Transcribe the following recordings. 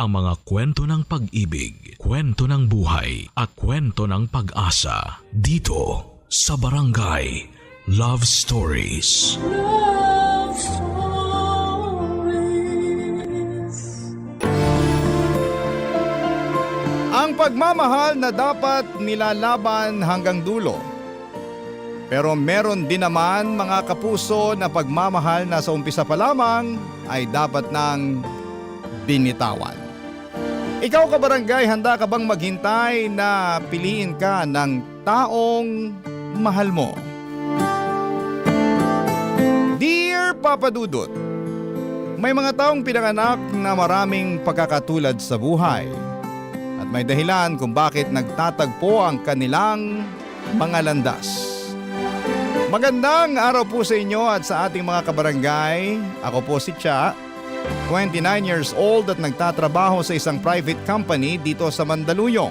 ang mga kwento ng pag-ibig, kwento ng buhay at kwento ng pag-asa dito sa Barangay Love Stories. Love Stories. Ang pagmamahal na dapat nilalaban hanggang dulo. Pero meron din naman mga kapuso na pagmamahal na sa umpisa pa lamang ay dapat nang binitawan. Ikaw kabarangay, handa ka bang maghintay na piliin ka ng taong mahal mo? Dear Papa Dudut, may mga taong pinanganak na maraming pagkakatulad sa buhay at may dahilan kung bakit nagtatagpo ang kanilang mga landas. Magandang araw po sa inyo at sa ating mga kabarangay. Ako po si Cha, 29 years old at nagtatrabaho sa isang private company dito sa Mandaluyong.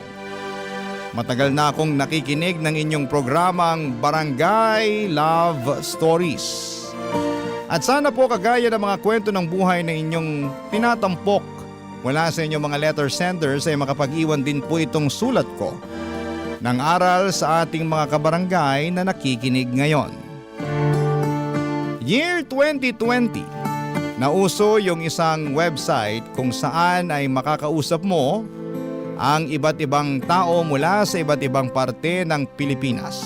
Matagal na akong nakikinig ng inyong programang Barangay Love Stories. At sana po kagaya ng mga kwento ng buhay na inyong tinatampok mula sa inyong mga letter senders ay makapag-iwan din po itong sulat ko ng aral sa ating mga kabarangay na nakikinig ngayon. Year 2020, nauso yung isang website kung saan ay makakausap mo ang iba't ibang tao mula sa iba't ibang parte ng Pilipinas.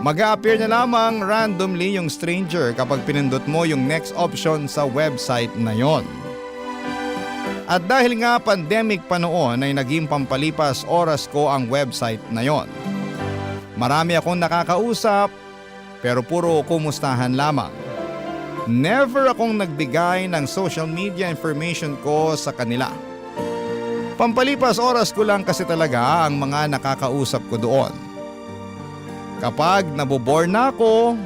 Mag-a-appear na lamang randomly yung stranger kapag pinindot mo yung next option sa website na yon. At dahil nga pandemic pa noon ay naging pampalipas oras ko ang website na yon. Marami akong nakakausap pero puro kumustahan lamang. Never akong nagbigay ng social media information ko sa kanila. Pampalipas oras ko lang kasi talaga ang mga nakakausap ko doon. Kapag nabobore na ako,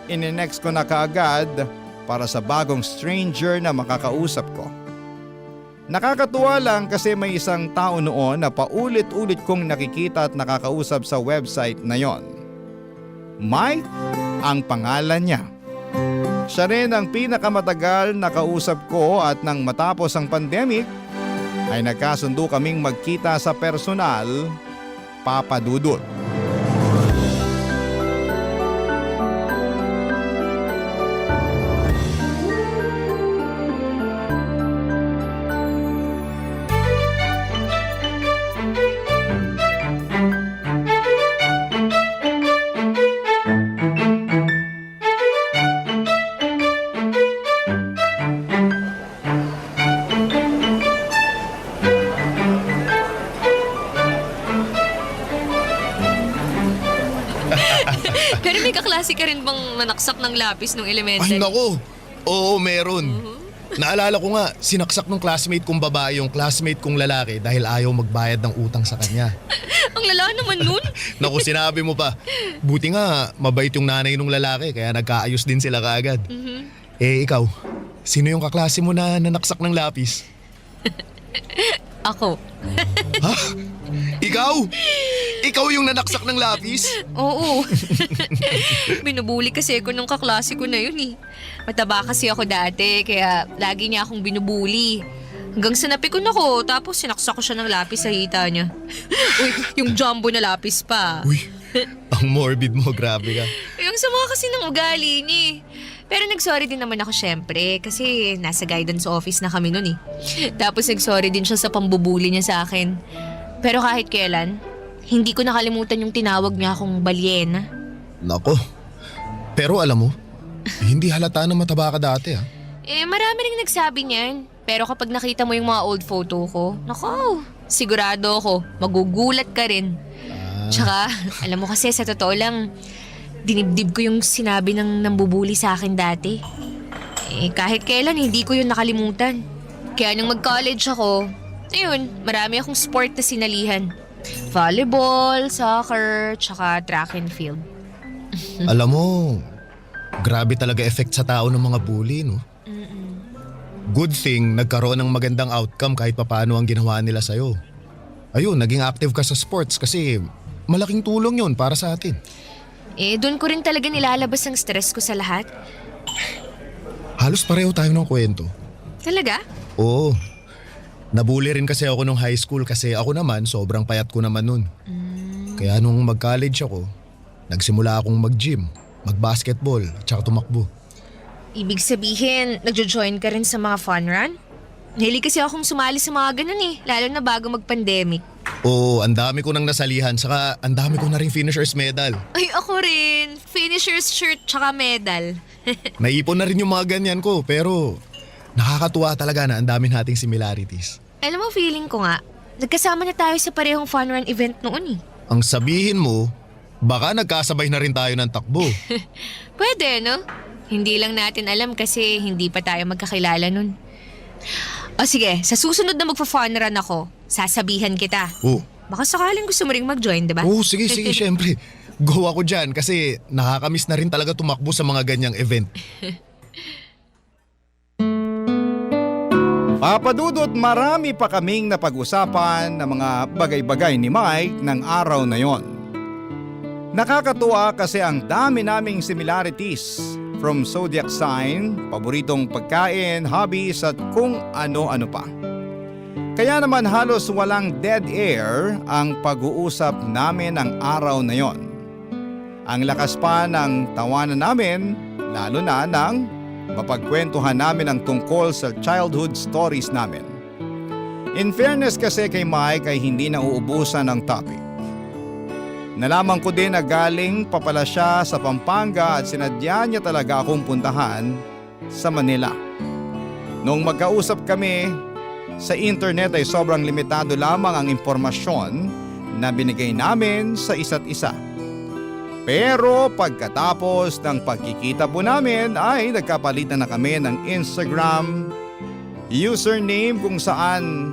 ine-next ko na kaagad para sa bagong stranger na makakausap ko. Nakakatuwa lang kasi may isang tao noon na paulit-ulit kong nakikita at nakakausap sa website na yon. Mike ang pangalan niya. Siya rin ang pinakamatagal na kausap ko at nang matapos ang pandemic ay nagkasundo kaming magkita sa personal, Papa Dudut. Pero may kaklase ka rin bang nanaksak ng lapis nung elementary? Ay nako, oo meron. Naalala ko nga, sinaksak ng classmate kong babae yung classmate kong lalaki dahil ayaw magbayad ng utang sa kanya. Ang lala naman nun. Naku, sinabi mo pa. Buti nga, mabait yung nanay nung lalaki kaya nagkaayos din sila kaagad. Eh ikaw, sino yung kaklase mo na nanaksak ng lapis? Ako. Ha? Ikaw? Ikaw yung nanaksak ng lapis? Oo. Binubuli kasi ako nung kaklase ko na yun eh. Mataba kasi ako dati kaya lagi niya akong binubuli. Hanggang sa napikon ako tapos sinaksak ko siya ng lapis sa hita niya. Uy, yung jumbo na lapis pa. Uy, ang morbid mo, grabe ka. Yung sama kasi ng ugali niya eh. Pero nag-sorry din naman ako syempre kasi nasa guidance office na kami nun eh. Tapos nag-sorry din siya sa pambubuli niya sa akin. Pero kahit kailan, hindi ko nakalimutan yung tinawag niya akong balyena. Nako, pero alam mo, hindi halata na mataba ka dati ha. Eh marami rin nagsabi niyan. Pero kapag nakita mo yung mga old photo ko, nako, sigurado ako, magugulat ka rin. Tsaka, alam mo kasi sa totoo lang, dinibdib ko yung sinabi ng nambubuli sa akin dati. Eh kahit kailan hindi ko yun nakalimutan. Kaya nung mag-college ako, ayun, marami akong sport na sinalihan. Volleyball, soccer, tsaka track and field. Alam mo, grabe talaga effect sa tao ng mga bully, no? Good thing, nagkaroon ng magandang outcome kahit papaano ang ginawa nila sa'yo. Ayun, naging active ka sa sports kasi malaking tulong yun para sa atin. Eh, doon ko rin talaga nilalabas ang stress ko sa lahat. Halos pareho tayo ng kwento. Talaga? Oo. Nabully rin kasi ako nung high school kasi ako naman sobrang payat ko naman nun. Kaya nung mag-college ako, nagsimula akong mag-gym, mag-basketball, tsaka tumakbo. Ibig sabihin, nagjo-join ka rin sa mga fun run? Nahilig kasi akong sumali sa mga ganun eh, lalo na bago mag-pandemic. Oo, ang dami ko nang nasalihan, saka ang dami ko na rin finisher's medal. Ay, ako rin. Finisher's shirt tsaka medal. Naipon na rin yung mga ganyan ko, pero nakakatuwa talaga na ang dami nating similarities. Alam mo, feeling ko nga, nagkasama na tayo sa parehong fun run event noon eh. Ang sabihin mo, baka nagkasabay na rin tayo ng takbo. Pwede, no? Hindi lang natin alam kasi hindi pa tayo magkakilala nun. O sige, sa susunod na magpa-fun run ako, sasabihan kita. Oo. Baka sakaling gusto mo ring mag-join, diba? Oo, sige, syempre. Go ako dyan kasi nakakamiss na rin talaga tumakbo sa mga ganyang event. Papadudot, marami pa kaming napag-usapan ng mga bagay-bagay ni Mike ng araw na yon. Nakakatuwa kasi ang dami naming similarities, from zodiac sign, paboritong pagkain, hobbies at kung ano-ano pa. Kaya naman halos walang dead air ang pag-uusap namin ng araw na yon. Ang lakas pa ng tawanan namin, lalo na nang mapagkwentuhan namin ang tungkol sa childhood stories namin. In fairness kasi kay Mike ay hindi nauubusan ng topic. Nalaman ko din na galing pa pala siya sa Pampanga at sinadya niya talaga akong puntahan sa Manila. Noong magkausap kami, sa internet ay sobrang limitado lamang ang impormasyon na binigay namin sa isa't isa. Pero pagkatapos ng pagkikita po namin ay nagkapalitan na kami ng Instagram username kung saan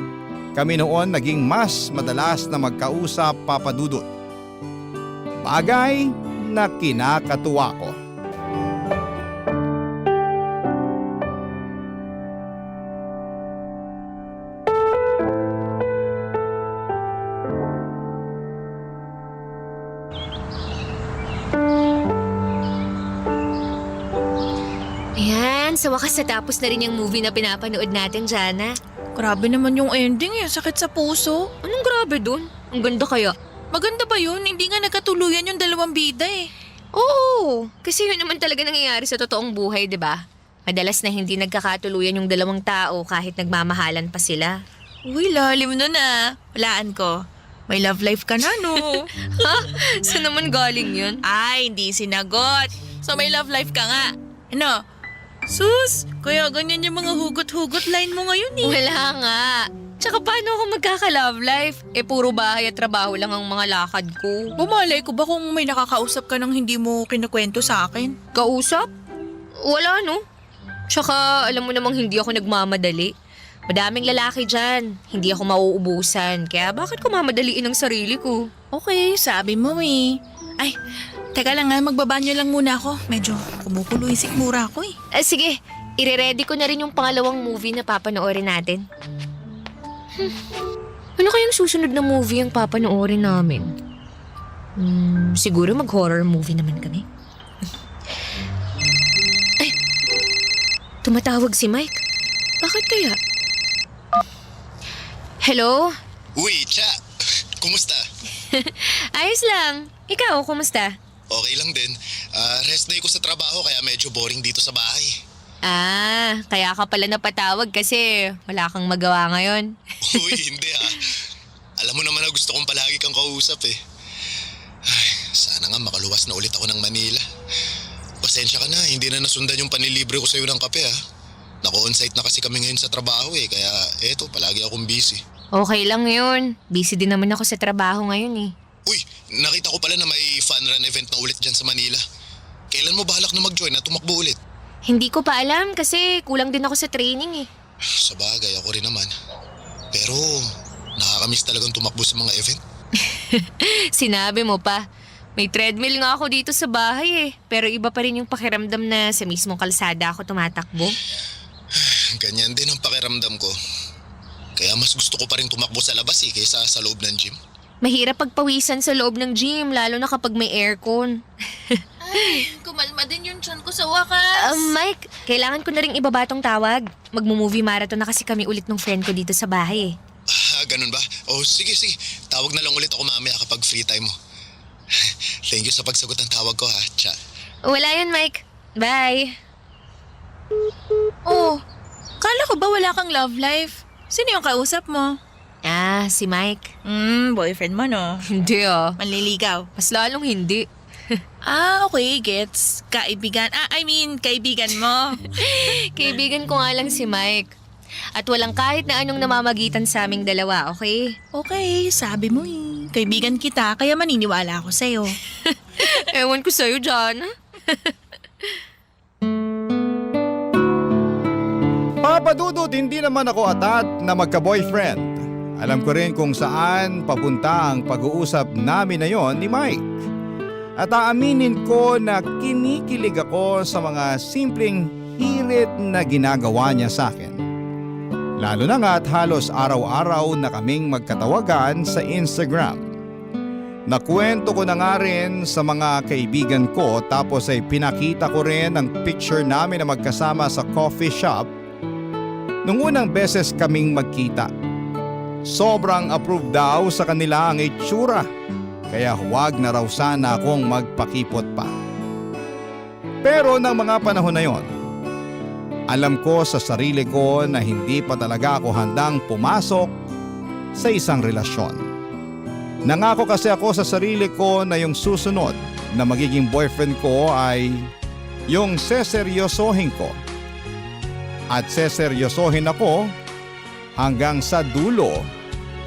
kami noon naging mas madalas na magkausap, Papa Dudut. Bagay na kinakatuwa ko. Ayan, sa wakas natapos na rin yung movie na pinapanood natin, Jana. Grabe naman yung ending eh, sakit sa puso. Anong grabe dun? Ang ganda kaya. Maganda ba yun? Hindi nga nagkatuluyan yung dalawang bida eh. Oo, kasi yun naman talaga nangyayari sa totoong buhay, di ba? Madalas na hindi nagkakatuluyan yung dalawang tao kahit nagmamahalan pa sila. Uy, lalim na na. Walaan ko. May love life ka na, no? Ha? Saan naman galing yun? Ay, hindi sinagot. So may love life ka nga. Ano? Sus, kaya ganyan yung mga hugot-hugot line mo ngayon eh. Wala nga. Tsaka paano ako magkaka-love life? Puro bahay at trabaho lang ang mga lakad ko. Bumalay ko ba kung may nakakausap ka nang hindi mo kinukwento sa akin? Kausap? Wala, no? Tsaka alam mo namang hindi ako nagmamadali. Madaming lalaki dyan. Hindi ako mauubusan. Kaya bakit ko mamadaliin ang sarili ko? Okay, sabi mo eh. Ay, teka lang nga, magbabanyo lang muna ako. Medyo kumukulo yung sikmura ko eh. Sige, ire-ready ko na rin yung pangalawang movie na papanoorin natin. Ano kayang susunod na movie ang papanoorin namin? Siguro mag-horror movie naman kami. Ay! Tumatawag si Mike. Bakit kaya? Hello? Uy, Cha! Kumusta? Ayos lang. Ikaw, kumusta? Okay lang din. Rest day ko sa trabaho kaya medyo boring dito sa bahay. Kaya ka pala napatawag kasi wala kang magawa ngayon. Uy, hindi ah. Alam mo naman na gusto kong palagi kang kausap eh. Ay, sana nga makaluwas na ulit ako ng Manila. Pasensya ka na, hindi na nasundan yung panilibre ko sa'yo ng kape ah. Nako-onsite na kasi kami ngayon sa trabaho eh, kaya eto, palagi akong busy. Okay lang yun. Busy din naman ako sa trabaho ngayon eh. Uy, nakita ko pala na may fun run event na ulit dyan sa Manila. Kailan mo balak na mag-join na tumakbo ulit? Hindi ko pa alam kasi kulang din ako sa training eh. Sa bagay, ako rin naman. Pero nakakamiss talagang tumakbo sa mga event. Sinabi mo pa. May treadmill nga ako dito sa bahay eh. Pero iba pa rin yung pakiramdam na sa mismong kalsada ako tumatakbo. Ganyan din ang pakiramdam ko. Kaya mas gusto ko pa rin tumakbo sa labas eh, kaysa sa loob ng gym. Mahirap pagpawisan sa loob ng gym lalo na kapag may aircon. Kumalma din yung tiyan ko sa wakas. Mike, kailangan ko na rin ibaba tong tawag. Magmo-movie marathon na kasi kami ulit ng friend ko dito sa bahay Ganun ba? Oh, sige. Tawag na lang ulit ako mamaya kapag free time mo. Thank you sa pagsagot ng tawag ko ha, Cha. Wala yun, Mike. Bye. Oh, kala ko ba wala kang love life? Sino yung kausap mo? Si Mike. Boyfriend mo no? Hindi Manliligaw. Mas lalong hindi. Okay, gets. Kaibigan. Kaibigan mo. Kaibigan ko nga lang si Mike. At walang kahit na anong namamagitan sa aming dalawa, okay? Okay, sabi mo eh. Kaibigan kita, kaya maniniwala ako sa'yo. Ewan ko sa'yo, John. Papadudot, hindi naman ako atat na magka-boyfriend. Alam ko rin kung saan papunta ang pag-uusap namin na yon ni Mike. At aaminin ko na kinikilig ako sa mga simpleng hirit na ginagawa niya sa akin. Lalo na nga't halos araw-araw na kaming magkatawagan sa Instagram. Nakwento ko na nga rin sa mga kaibigan ko tapos ay pinakita ko rin ang picture namin na magkasama sa coffee shop nung unang beses kaming magkita. Sobrang approved daw sa kanila ang itsura, kaya huwag na raw sana akong magpakipot pa. Pero ng mga panahon na yon, alam ko sa sarili ko na hindi pa talaga ako handang pumasok sa isang relasyon. Nangako kasi ako sa sarili ko na yung susunod na magiging boyfriend ko ay yung seseryosohin ko. At seseryosohin ako hanggang sa dulo,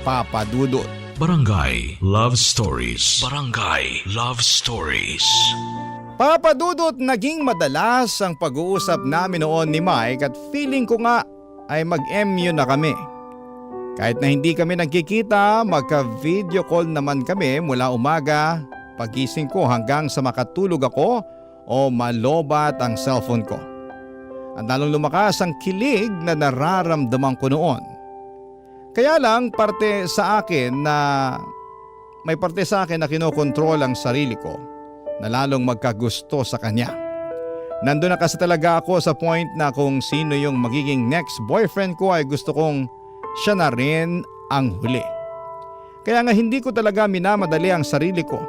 Papa Dudut. Barangay Love Stories. Barangay Love Stories. Papa Dudut, naging madalas ang pag-uusap namin noon ni Mike at feeling ko nga ay mag-MU na kami. Kahit na hindi kami nagkikita, magka-video call naman kami mula umaga, pagising ko hanggang sa makatulog ako o malobat ang cellphone ko. At lalong lumakas ang kilig na nararamdaman ko noon. Kaya lang may parte sa akin na kinokontrol ang sarili ko na lalong magkagusto sa kanya. Nandun na kasi talaga ako sa point na kung sino yung magiging next boyfriend ko ay gusto kong siya na rin ang huli. Kaya nga hindi ko talaga minamadali ang sarili ko.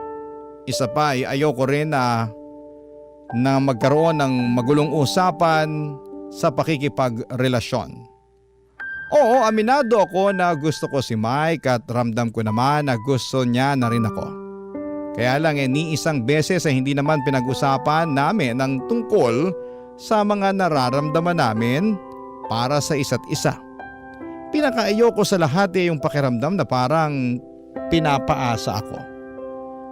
Isa pa ay ayoko rin na magkaroon ng magulong usapan sa pakikipagrelasyon. Oo, aminado ako na gusto ko si Mike at ramdam ko naman na gusto niya na rin ako. Kaya lang ni isang beses ay hindi naman pinag-usapan namin ang tungkol sa mga nararamdaman namin para sa isa't isa. Pinakaayoko sa lahat yung pakiramdam na parang pinapaasa ako.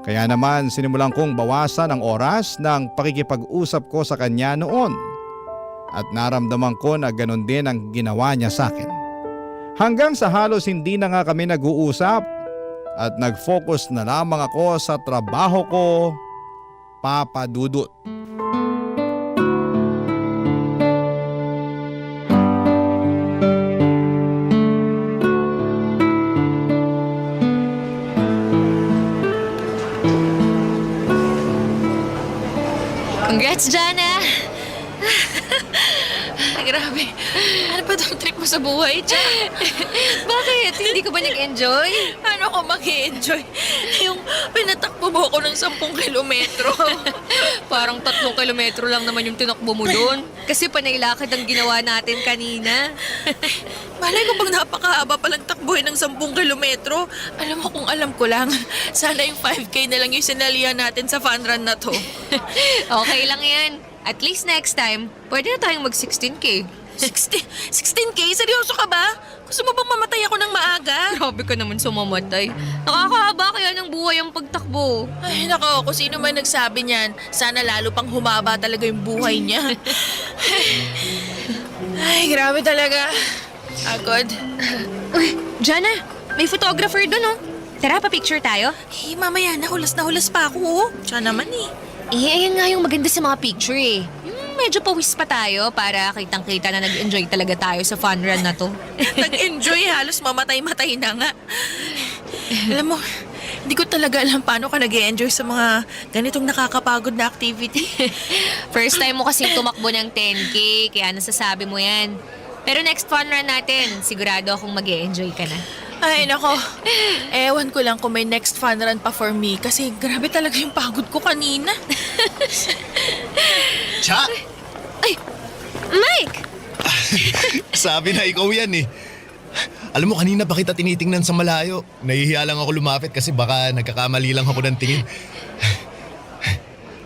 Kaya naman sinimulan kong bawasan ang oras ng pakikipag-usap ko sa kanya noon. At naramdaman ko na ganun din ang ginawa niya sa akin. Hanggang sa halos hindi na nga kami nag-uusap at nag-focus na lamang ako sa trabaho ko, Papa Dudut. Congrats, Jana! Grabe. Ano ba itong trip mo sa buhay, Cha? Bakit? Hindi ka ba nag-enjoy? Ano ko mag-i-enjoy? Yung pinatakbo mo ako ng 10 kilometro. Parang 3 kilometro lang naman yung tinakbo mo doon. Kasi panailakad ang ginawa natin kanina. Malay ko pag napakahaba palang takbuhin ng 10 kilometro. Alam mo kung alam ko lang, sana yung 5K na lang yung sinalihan natin sa fun run na to. Okay lang yan. At least next time, pwede na tayong mag-16K. 16K? Seryoso ka ba? Gusto mo bang mamatay ako ng maaga? Grabe ka naman sumamatay. Nakakahaba kaya ng buhay ang pagtakbo. Ay, nako, kung sino man nagsabi niyan, sana lalo pang humaba talaga yung buhay niya. Ay, grabe talaga. Agod. Uy, Jana, may photographer doon, oh. Tara, pa-picture tayo. Eh, mamaya na hulas pa ako, oh. Siya naman eh. Ayan nga yung maganda sa mga picture eh. Yung medyo pawis pa tayo para kitang-kita na nag-enjoy talaga tayo sa fun run na to. Nag-enjoy, halos mamatay-matay na nga. Alam mo, Hindi ko talaga alam paano ka nag-enjoy sa mga ganitong nakakapagod na activity. First time mo kasing tumakbo ng 10K, kaya nasasabi mo yan. Pero next fun run natin, sigurado akong mag-e-enjoy ka na. Ay, nako. Ewan ko lang kung may next fun run pa for me kasi grabe talaga yung pagod ko kanina. Cha! Mike! Sabi na ikaw yan eh. Alam mo, kanina pa kita tinitingnan sa malayo. Nahihiya lang ako lumapit kasi baka nagkakamali lang ako ng tingin.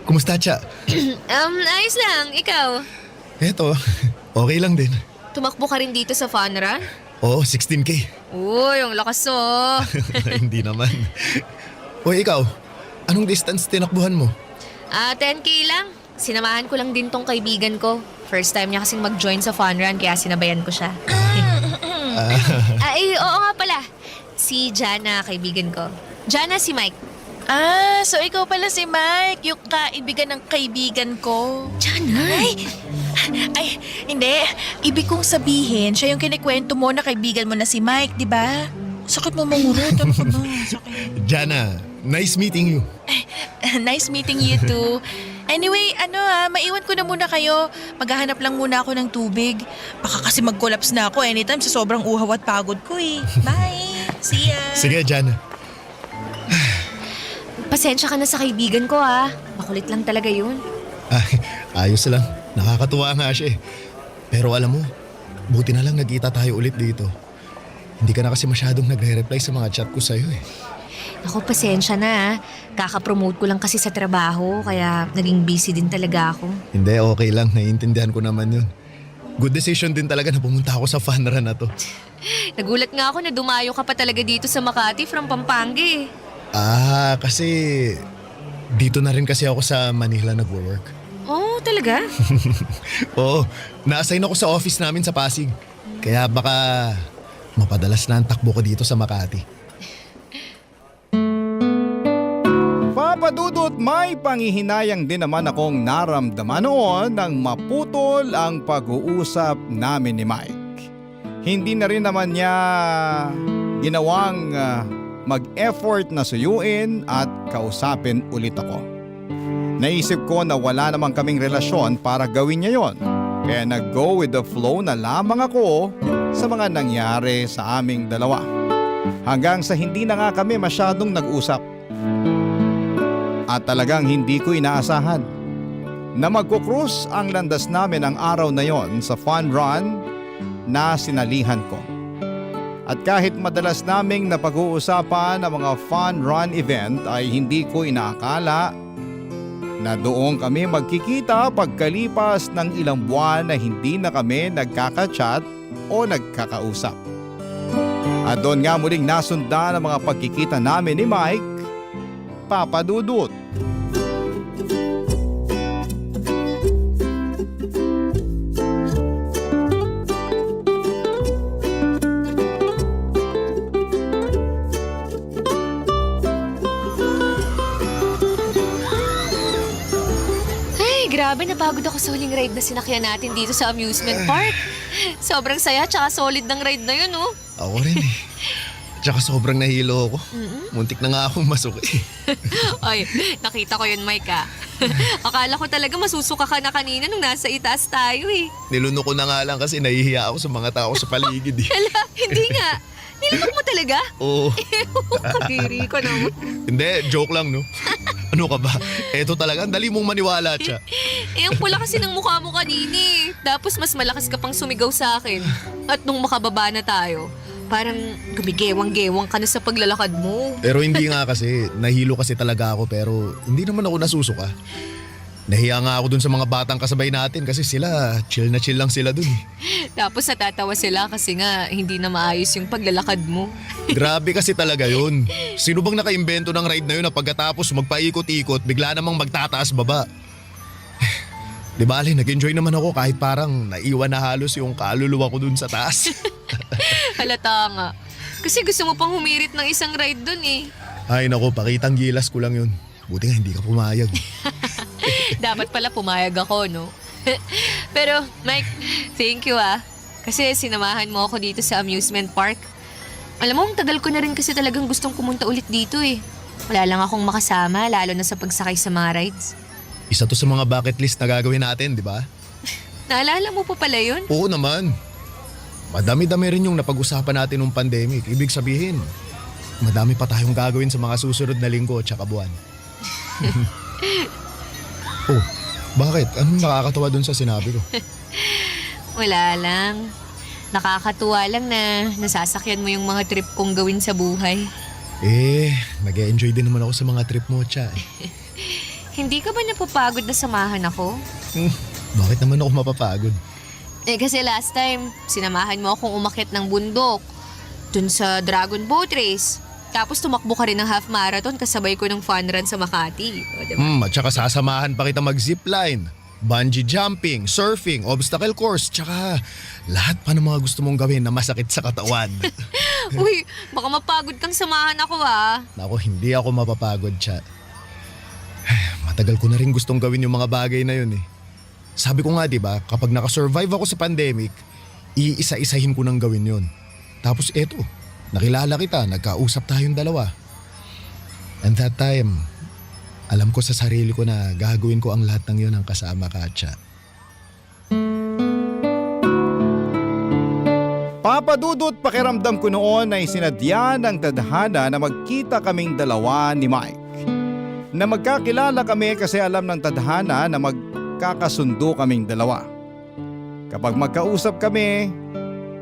Kumusta, Cha? Ayos lang. Ikaw? Eto, okay lang din. Tumakbo ka rin dito sa fun run? Oo, 16K. Uy, ang lakas oh. Hindi naman. O ikaw, anong distance tinakbuhan mo? 10K lang. Sinamahan ko lang din tong kaibigan ko. First time niya kasing mag-join sa fun run kaya sinabayan ko siya. Oo nga pala. Si Jana, kaibigan ko. Jana, si Mike. So ikaw pala si Mike, yung kaibigan ng kaibigan ko. Jana? Ay, hindi. Ibig kong sabihin, siya yung kinikwento mo na kaibigan mo na si Mike, di ba? Sakit mo mangurot. Ano ka ba? Sakit. Jana, nice meeting you. Nice meeting you too. Anyway, maiwan ko na muna kayo. Maghahanap lang muna ako ng tubig. Baka kasi mag-collapse na ako anytime sa sobrang uhaw at pagod ko eh. Bye! See ya! Sige, Jana. Pasensya ka na sa kaibigan ko ah. Makulit lang talaga yun. Ayos lang. Nakakatuwa nga siya eh. Pero alam mo, buti na lang nagkita tayo ulit dito. Hindi ka na kasi masyadong nagre-reply sa mga chat ko sa'yo eh. Ako, pasensya na ah. Kaka-promote ko lang kasi sa trabaho kaya naging busy din talaga ako. Hindi, okay lang. Naiintindihan ko naman yun. Good decision din talaga na pumunta ako sa fun run na to. Nagulat nga ako na dumayo ka pa talaga dito sa Makati from Pampanga eh. Kasi dito na rin kasi ako sa Manila nagwo-work. Oh, talaga? Oo, na-assign ako sa office namin sa Pasig. Kaya baka mapadalas na ang takbo ko dito sa Makati. Papadudot, may pangihinayang din naman akong naramdaman noon nang maputol ang pag-uusap namin ni Mike. Hindi na rin naman niya ginawang mag-effort na suyuin at kausapin ulit ako. Naisip ko na wala namang kaming relasyon para gawin niya yon. Kaya nag-go with the flow na lamang ako sa mga nangyari sa aming dalawa. Hanggang sa hindi na nga kami masyadong nag-usap. At talagang hindi ko inaasahan na magkukrus ang landas namin ang araw na yon sa fun run na sinalihan ko. At kahit madalas naming napag-uusapan ang mga fun run event ay hindi ko inaakala na doon kami magkikita pagkalipas ng ilang buwan na hindi na kami nagkaka-chat o nagkakausap. At doon nga muling nasundan ang mga pagkikita namin ni Mike, Papa Dudut. Grabe, napagod ako sa huling ride na sinakyan natin dito sa amusement park. Sobrang saya, tsaka solid ng ride na yun, oh. Ako rin eh. Tsaka sobrang nahilo ako. Muntik na nga akong masuki. Ay, nakita ko yun, Mike, ah. Akala ko talaga masusuka ka na kanina nung nasa itaas tayo, eh. Niluno ko na nga lang kasi nahihiya ako sa mga tao sa paligid eh. Hala, hindi nga. Nilunok mo talaga? Oo. Kadiri ko naman. Hindi, joke lang no. Ano ka ba? Eto talaga, ang dali mong maniwala siya. Ang pula kasi ng mukha mo kanina eh. Tapos mas malakas ka pang sumigaw sa akin. At nung makababa na tayo, parang gumigewang-gewang ka na sa paglalakad mo. Pero hindi nga kasi, nahilo kasi talaga ako pero hindi naman ako nasusuka. Nahiya nga ako dun sa mga batang kasabay natin kasi sila, chill na chill lang sila dun. Tapos natatawa sila kasi nga hindi na maayos yung paglalakad mo. Grabe kasi talaga yun. Sino bang nakaimbento ng ride na yun na pagkatapos magpaikot-ikot, bigla namang magtataas baba? Di ba, Ali, nag-enjoy naman ako kahit parang naiwan na halos yung kaluluwa ko dun sa taas. Halata nga. Kasi gusto mo pang humirit ng isang ride dun eh. Ay nako, pakitang gilas ko lang yun. Buti nga hindi ka pumayag. Dapat pala pumayag ako, no? Pero, Mike, thank you ah. Kasi sinamahan mo ako dito sa amusement park. Alam mo, ang tagal ko na rin kasi talagang gustong pumunta ulit dito eh. Wala lang akong makasama, lalo na sa pagsakay sa mga rides. Isa to sa mga bucket list na gagawin natin, di ba? Naalala mo pa pala yun? Oo naman. Madami-dami rin yung napag-usapan natin nung pandemic. Ibig sabihin, madami pa tayong gagawin sa mga susunod na linggo at saka buwan. Oh, bakit? Anong nakakatawa dun sa sinabi ko? Wala lang. Nakakatuwa lang na nasasakyan mo yung mga trip kong gawin sa buhay. Nag-enjoy din naman ako sa mga trip mo, Cha. Hindi ka ba napapagod na samahan ako? Bakit naman ako mapapagod? Kasi last time, sinamahan mo akong umakyat ng bundok. Dun sa Dragon Boat Race. Tapos tumakbo ka rin ng half marathon kasabay ko ng fun run sa Makati. O, diba? At saka sasamahan pa kita mag-zipline, bungee jumping, surfing, obstacle course, tsaka lahat pa ng mga gusto mong gawin na masakit sa katawan. Uy, baka mapagod kang samahan ako ah. Naku, hindi ako mapapagod, Cha. Matagal ko na rin gustong gawin yung mga bagay na yun eh. Sabi ko nga, di ba, kapag nakasurvive ako sa pandemic, iisa-isahin ko nang gawin yun. Tapos eto, nakilala kita, nagkausap tayong dalawa. And that time, alam ko sa sarili ko na gagawin ko ang lahat ng yun ang kasama ka, Cha. Papa Dudut, pakiramdam ko noon ay sinadya ng tadhana na magkita kaming dalawa ni Mike. Na magkakilala kami kasi alam ng tadhana na magkakasundo kaming dalawa. Kapag magkausap kami,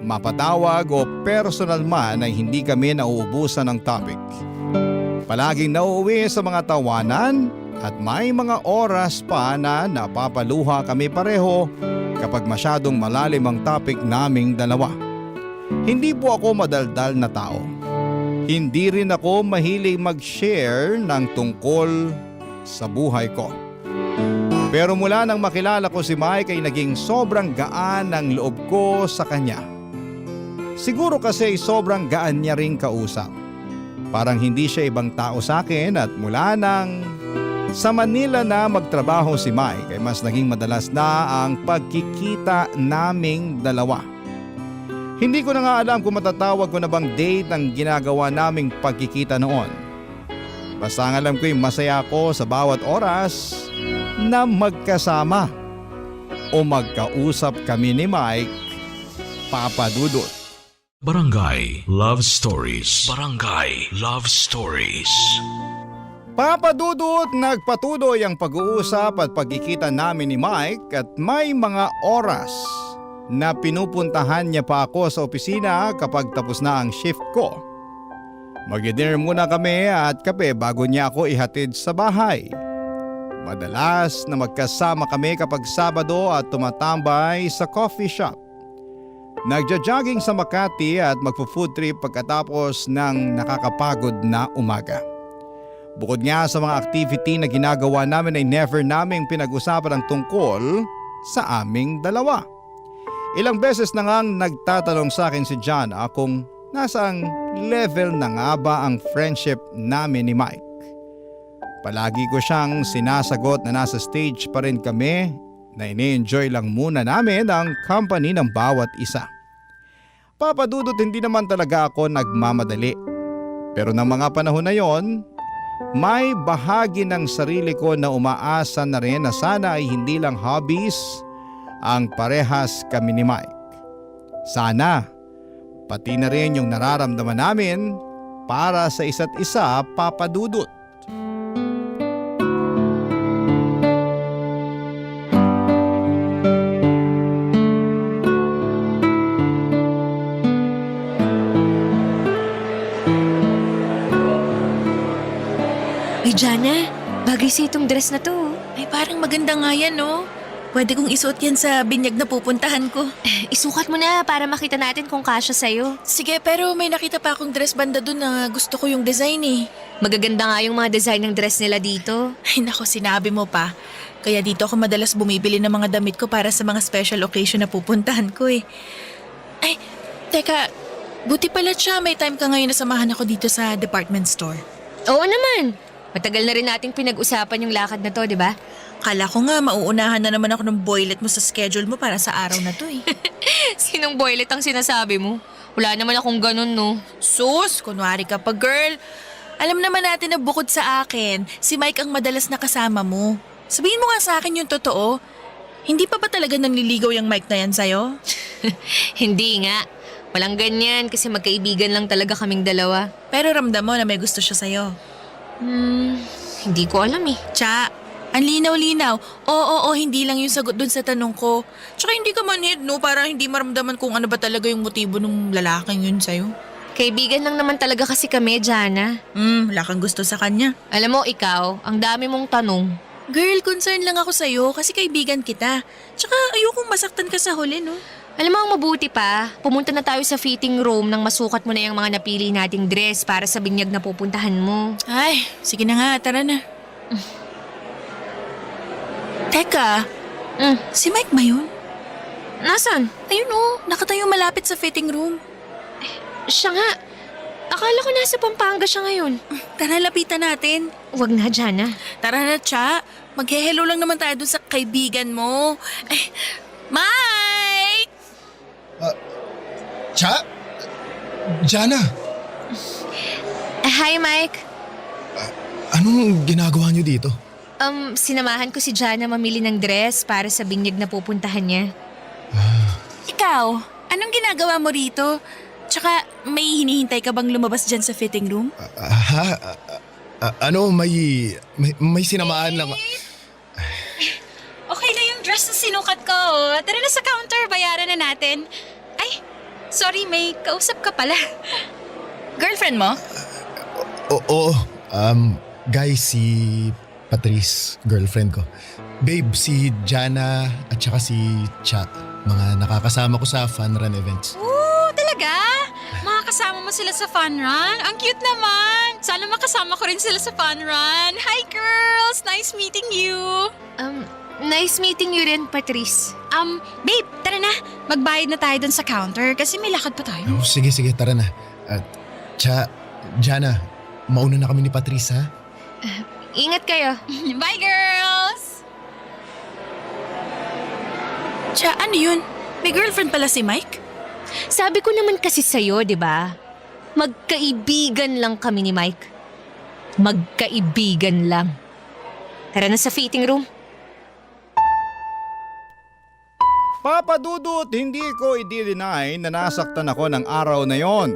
mapatawag o personal man ay hindi kami nauubusan ng topic. Palaging nauuwi sa mga tawanan at may mga oras pa na napapaluha kami pareho kapag masyadong malalim ang topic naming dalawa. Hindi po ako madaldal na tao. Hindi rin ako mahilig mag-share ng tungkol sa buhay ko. Pero mula nang makilala ko si Mike ay naging sobrang gaan ang loob ko sa kanya. Siguro kasi sobrang gaan niya ring kausap. Parang hindi siya ibang tao sa akin at mula nang sa Manila na magtrabaho si Mike ay mas naging madalas na ang pagkikita naming dalawa. Hindi ko na nga alam kung matatawag ko na bang date ang ginagawa naming pagkikita noon. Basta ang alam ko ay masaya ako sa bawat oras na magkasama o magkausap kami ni Mike, Papa Dudut. Barangay Love Stories. Barangay Love Stories. Papa Dudut, nagpatuloy ang pag-uusap at pagkikita namin ni Mike at may mga oras na pinupuntahan niya pa ako sa opisina kapag tapos na ang shift ko. Mag-dinner muna kami at kape bago niya ako ihatid sa bahay. Madalas na magkasama kami kapag Sabado at tumatambay sa coffee shop. Nagja-jogging sa Makati at magpo-food trip pagkatapos ng nakakapagod na umaga. Bukod nga sa mga activity na ginagawa namin ay never naming pinag-usapan ang tungkol sa aming dalawa. Ilang beses na ngang nagtatanong sa akin si Jana kung nasang level na nga ba ang friendship namin ni Mike. Palagi ko siyang sinasagot na nasa stage pa rin kami na ini-enjoy lang muna namin ang company ng bawat isa. Papa Dudut, hindi naman talaga ako nagmamadali. Pero ng mga panahon na yon, may bahagi ng sarili ko na umaasa na rin na sana ay hindi lang hobbies ang parehas kami ni Mike. Sana, pati na rin yung nararamdaman namin para sa isa't isa, Papa Dudut. Uy, Jana, bagay sa itong dress na to. Ay, parang maganda nga yan, no? Pwede kong isuot yan sa binyag na pupuntahan ko. Isukat mo na para makita natin kung kasya sa'yo. Sige, pero may nakita pa akong dress banda dun na gusto ko yung design eh. Magaganda nga yung mga design ng dress nila dito. Ay nako, sinabi mo pa. Kaya dito ako madalas bumibili ng mga damit ko para sa mga special occasion na pupuntahan ko eh. Ay, teka, buti pala siya may time ka ngayon na samahan ako dito sa department store. Oo naman. Matagal na rin nating pinag-usapan yung lakad na to, di ba? Kala ko nga mauunahan na naman ako ng boylet mo sa schedule mo para sa araw na to eh. Sinong boylet ang sinasabi mo? Wala naman akong ganun, no? Sus, kunwari ka pa girl. Alam naman natin na bukod sa akin, si Mike ang madalas na kasama mo. Sabihin mo nga sa akin yung totoo. Hindi pa ba talaga nanliligaw yung Mike na yan sa'yo? Hindi nga. Walang ganyan kasi magkaibigan lang talaga kaming dalawa. Pero ramdam mo na may gusto siya sa'yo. Hindi ko alam eh. Tsa, ang linaw-linaw. Oo, hindi lang yung sagot dun sa tanong ko. Tsaka hindi ka manhid, no? Para hindi maramdaman kung ano ba talaga yung motibo ng lalaking yun sa'yo. Kaibigan lang naman talaga kasi kami, Jana. Wala kang gusto sa kanya. Alam mo, ikaw, ang dami mong tanong. Girl, concern lang ako sa'yo kasi kaibigan kita. Tsaka ayokong masaktan ka sa huli, no? Alam mo, ang mabuti pa, pumunta na tayo sa fitting room nang masukat mo na yung mga napili nating dress para sa binyag na pupuntahan mo. Ay, sige na nga, tara na. Teka, si Mike ba yun? Nasaan? Ayun nakatayo malapit sa fitting room. Siya nga. Akala ko nasa Pampanga siya ngayon. Tara, lapitan natin. Huwag na, Jana. Tara na, Cha. Mag-hello lang naman tayo dun sa kaibigan mo. Mike! Cha? Jana, Hi, Mike. anong ginagawa niyo dito? Sinamahan ko si Jana mamili ng dress para sa binyag na pupuntahan niya. Ikaw, anong ginagawa mo rito? Tsaka, may hinihintay ka bang lumabas dyan sa fitting room? May sinamaan lang. Okay na yung dress na sinukat ko. Tara na sa counter, bayaran na natin. Ay, sorry, may kausap ka pala. Girlfriend mo? Oo. Guys, si Patrice, girlfriend ko. Babe, si Jana at saka si Cha. Mga nakakasama ko sa fun run events. Talaga? Makakasama mo sila sa fun run? Ang cute naman! Sana makasama ko rin sila sa fun run. Hi girls! Nice meeting you! Nice meeting you rin, Patrice. Babe, tara na. Magbayad na tayo dun sa counter kasi may lakad pa tayo. Oh, sige, tara na. At Jana, mauna na kami ni Patrice, ha? Ingat kayo. Bye girls! Cha, ano yun? May girlfriend pala si Mike? Sabi ko naman kasi sa'yo, di ba? Magkaibigan lang kami ni Mike. Magkaibigan lang. Tara na sa fitting room. Papa Dudut, hindi ko i-deny na nasaktan ako ng araw na yon.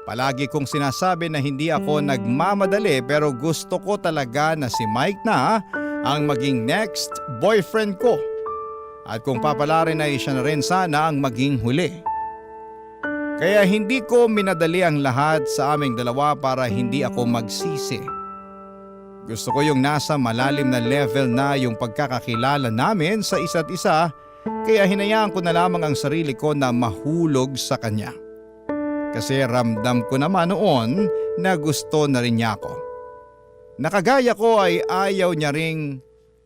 Palagi kong sinasabi na hindi ako nagmamadali pero gusto ko talaga na si Mike na ang maging next boyfriend ko. At kung papalarin ay siya na rin sana ang maging huli. Kaya hindi ko minadali ang lahat sa aming dalawa para hindi ako magsisi. Gusto ko yung nasa malalim na level na yung pagkakakilala namin sa isa't isa, kaya hinayaan ko na lamang ang sarili ko na mahulog sa kanya. Kasi ramdam ko naman noon na gusto na rin niya ako. Nakagaya ko ay ayaw niya ring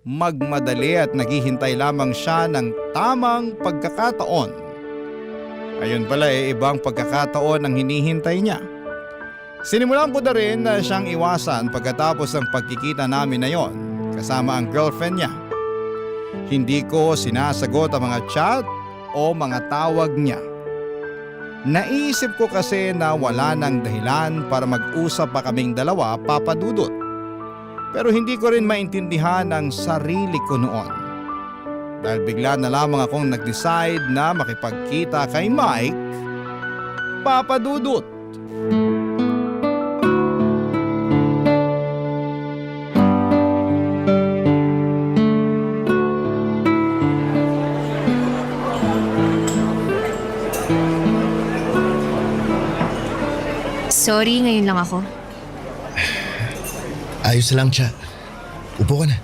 magmadali at naghihintay lamang siya ng tamang pagkakataon. Ayun pala ibang pagkakataon ang hinihintay niya. Sinimulan ko na rin na siyang iwasan pagkatapos ng pagkikita namin na yon kasama ang girlfriend niya. Hindi ko sinasagot ang mga chat o mga tawag niya. Naisip ko kasi na wala nang dahilan para mag-usap pa kaming dalawa, Papa Dudut. Pero hindi ko rin maintindihan ang sarili ko noon. Dahil bigla na lamang akong nag-decide na makipagkita kay Mike, Papa Dudut. Sorry, ngayon lang ako. Ayos lang, Cha. Upo ka na.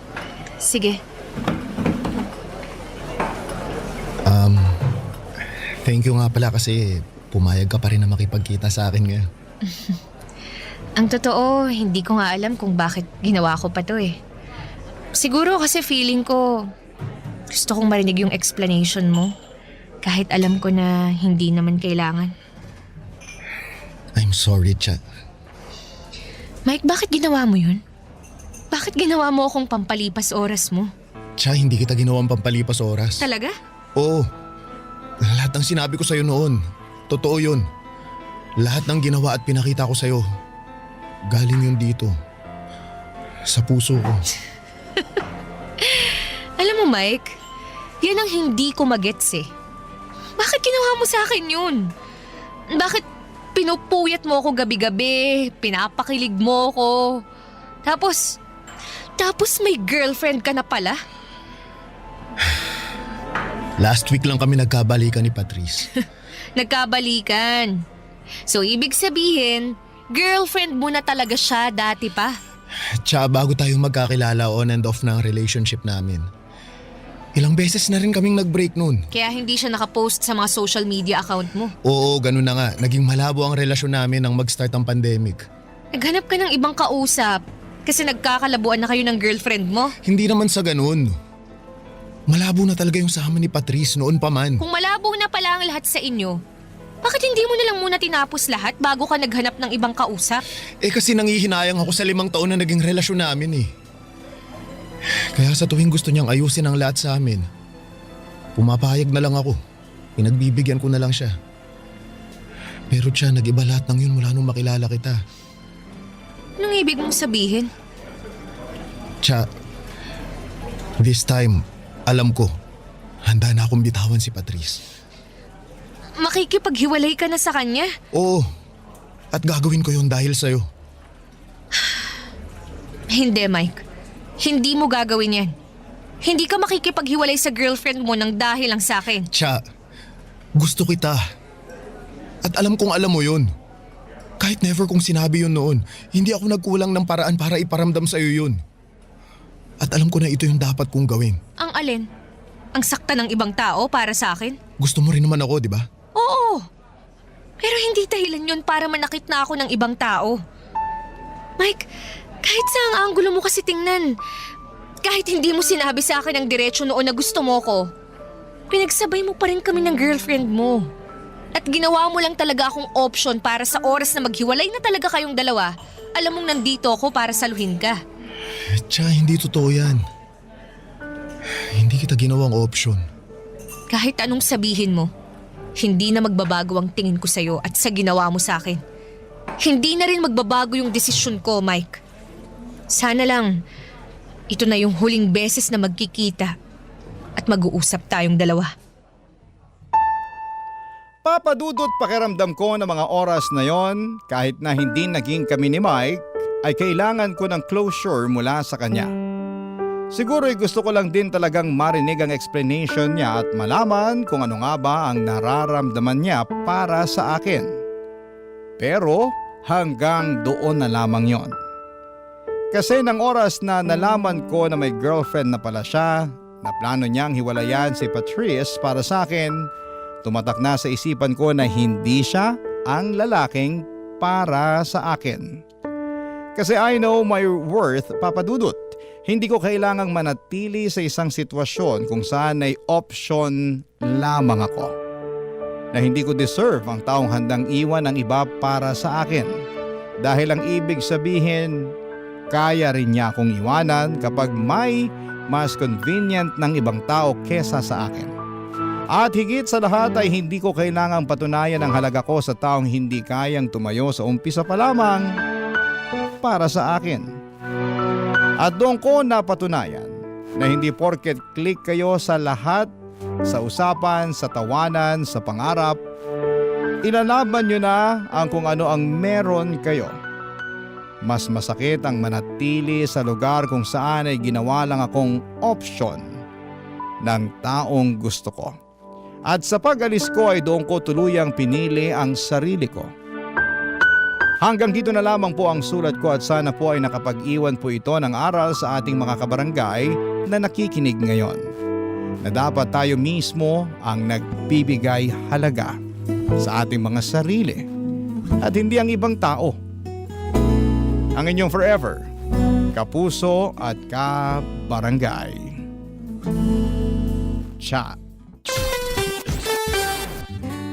Sige. Thank you nga pala kasi pumayag ka pa rin na makipagkita sa akin ngayon. Ang totoo, hindi ko nga alam kung bakit ginawa ko pa to eh. Siguro kasi feeling ko, gusto kong marinig yung explanation mo. Kahit alam ko na hindi naman kailangan. I'm sorry, Cha. Mike, bakit ginawa mo yun? Bakit ginawa mo akong pampalipas oras mo? Cha, hindi kita ginawang pampalipas oras. Talaga? Oo. Lahat ng sinabi ko sa'yo noon, totoo yun. Lahat ng ginawa at pinakita ko sa'yo, galing yun dito. Sa puso ko. Alam mo, Mike, yan ang hindi ko magets eh. Bakit ginawa mo sa akin yun? Bakit pinupuyat mo ako gabi-gabi, pinapakilig mo ako, tapos may girlfriend ka na pala? Last week lang kami nagkabalikan ni Patrice. Nagkabalikan. So ibig sabihin, girlfriend mo na talaga siya dati pa? Tsaka bago tayo magkakilala on and off ng relationship namin. Ilang beses na rin kaming nag-break noon. Kaya hindi siya nakapost sa mga social media account mo. Oo, ganun na nga. Naging malabo ang relasyon namin nang mag-start ang pandemic. Naghanap ka ng ibang kausap kasi nagkakalabuan na kayo ng girlfriend mo. Hindi naman sa ganun. Malabo na talaga yung sama ni Patrice noon pa man. Kung malabo na pala ang lahat sa inyo, bakit hindi mo na lang muna tinapos lahat bago ka naghanap ng ibang kausap? Kasi nangihinayang ako sa 5 taon na naging relasyon namin eh. Kaya sa tuwing gusto niyang ayusin ang lahat sa amin, pumapayag na lang ako. Pinagbibigyan ko na lang siya. Pero siya, nag-iba lahat ng yun mula nung makilala kita. Anong ibig mong sabihin? Siya, this time, alam ko, handa na akong bitawan si Patrice. Makikipaghiwalay ka na sa kanya? Oo, at gagawin ko yun dahil sa'yo. Hindi, Mike. Hindi mo gagawin yan. Hindi ka makikipaghiwalay sa girlfriend mo nang dahil lang sa akin. Siya, gusto kita. At alam kong alam mo yun. Kahit never kong sinabi yun noon, hindi ako nagkulang ng paraan para iparamdam sa'yo yun. At alam ko na ito yung dapat kong gawin. Ang alin? Ang sakta ng ibang tao para sa akin? Gusto mo rin naman ako, di ba? Oo. Pero hindi dahilan yun para manakit na ako ng ibang tao. Mike, kahit sa ang anggulo mo kasi tingnan, kahit hindi mo sinabi sa akin ang diretsyo noon na gusto mo ko, pinagsabay mo pa rin kami ng girlfriend mo. At ginawa mo lang talaga akong option para sa oras na maghiwalay na talaga kayong dalawa, alam mong nandito ako para saluhin ka. Tiya, hindi totoo yan. Hindi kita ginawang option. Kahit anong sabihin mo, hindi na magbabago ang tingin ko sa'yo at sa ginawa mo sa akin. Hindi na rin magbabago yung desisyon ko, Mike. Sana lang, ito na yung huling beses na magkikita at mag-uusap tayong dalawa. Papadudot pakiramdam ko na mga oras na yon, kahit na hindi naging kami ni Mike, ay kailangan ko ng closure mula sa kanya. Siguro'y gusto ko lang din talagang marinig ang explanation niya at malaman kung ano nga ba ang nararamdaman niya para sa akin. Pero hanggang doon na lamang yon. Kasi ng oras na nalaman ko na may girlfriend na pala siya, na plano niyang hiwalayan si Patrice para sa akin, tumatak na sa isipan ko na hindi siya ang lalaking para sa akin. Kasi I know my worth, Papadudot. Hindi ko kailangang manatili sa isang sitwasyon kung saan ay option lamang ako. Na hindi ko deserve ang taong handang iwan ng iba para sa akin. Dahil ang ibig sabihin, kaya rin niya akong iwanan kapag may mas convenient ng ibang tao kesa sa akin. At higit sa lahat ay hindi ko kailangang patunayan ang halaga ko sa taong hindi kayang tumayo sa umpisa pa lamang para sa akin. At doon ko napatunayan na hindi porket click kayo sa lahat, sa usapan, sa tawanan, sa pangarap, ilalaban nyo na ang kung ano ang meron kayo. Mas masakit ang manatili sa lugar kung saan ay ginawa lang akong option ng taong gusto ko. At sa pag-alis ko ay doon ko tuluyang pinili ang sarili ko. Hanggang dito na lamang po ang sulat ko at sana po ay nakapag-iwan po ito ng aral sa ating mga kabarangay na nakikinig ngayon. Na dapat tayo mismo ang nagbibigay halaga sa ating mga sarili at hindi ang ibang tao. Ang inyong forever, kapuso at kabarangay. Chat.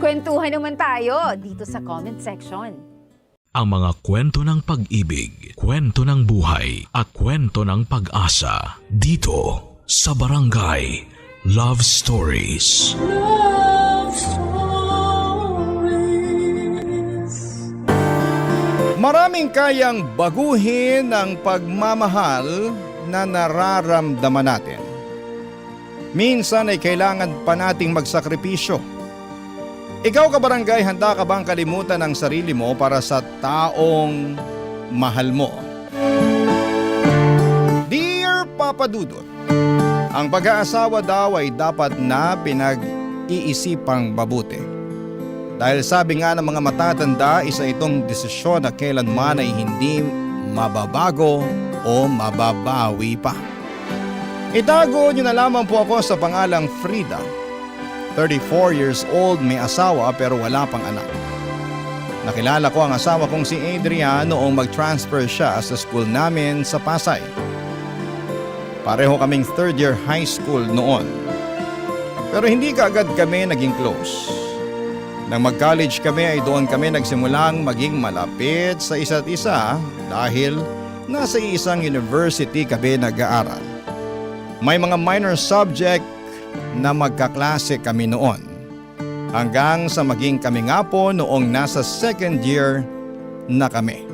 Kwentuhan naman tayo dito sa comment section. Ang mga kwento ng pag-ibig, kwento ng buhay at kwento ng pag-asa dito sa Barangay Love Stories. Love Stories. Maraming kayang baguhin ang pagmamahal na nararamdaman natin. Minsan ay kailangan pa nating magsakripisyo. Ikaw kabarangay, handa ka bang kalimutan ang sarili mo para sa taong mahal mo? Dear Papa Dudut, ang pag-aasawa daw ay dapat na pinag-iisipang mabuti. Dahil sabi nga ng mga matatanda, isa itong desisyon na kailanman ay hindi mababago o mababawi pa. Itago niyo na lamang po ako sa pangalang Frida. 34 years old, may asawa pero wala pang anak. Nakilala ko ang asawa kong si Adrian noong mag-transfer siya sa school namin sa Pasay. Pareho kaming third year high school noon. Pero hindi kaagad kami naging close. Nang mag-college kami ay doon kami nagsimulang maging malapit sa isa't isa dahil nasa isang university kami nag-aaral. May mga minor subject na magkaklase kami noon. Hanggang sa maging kami nga po noong nasa second year na kami.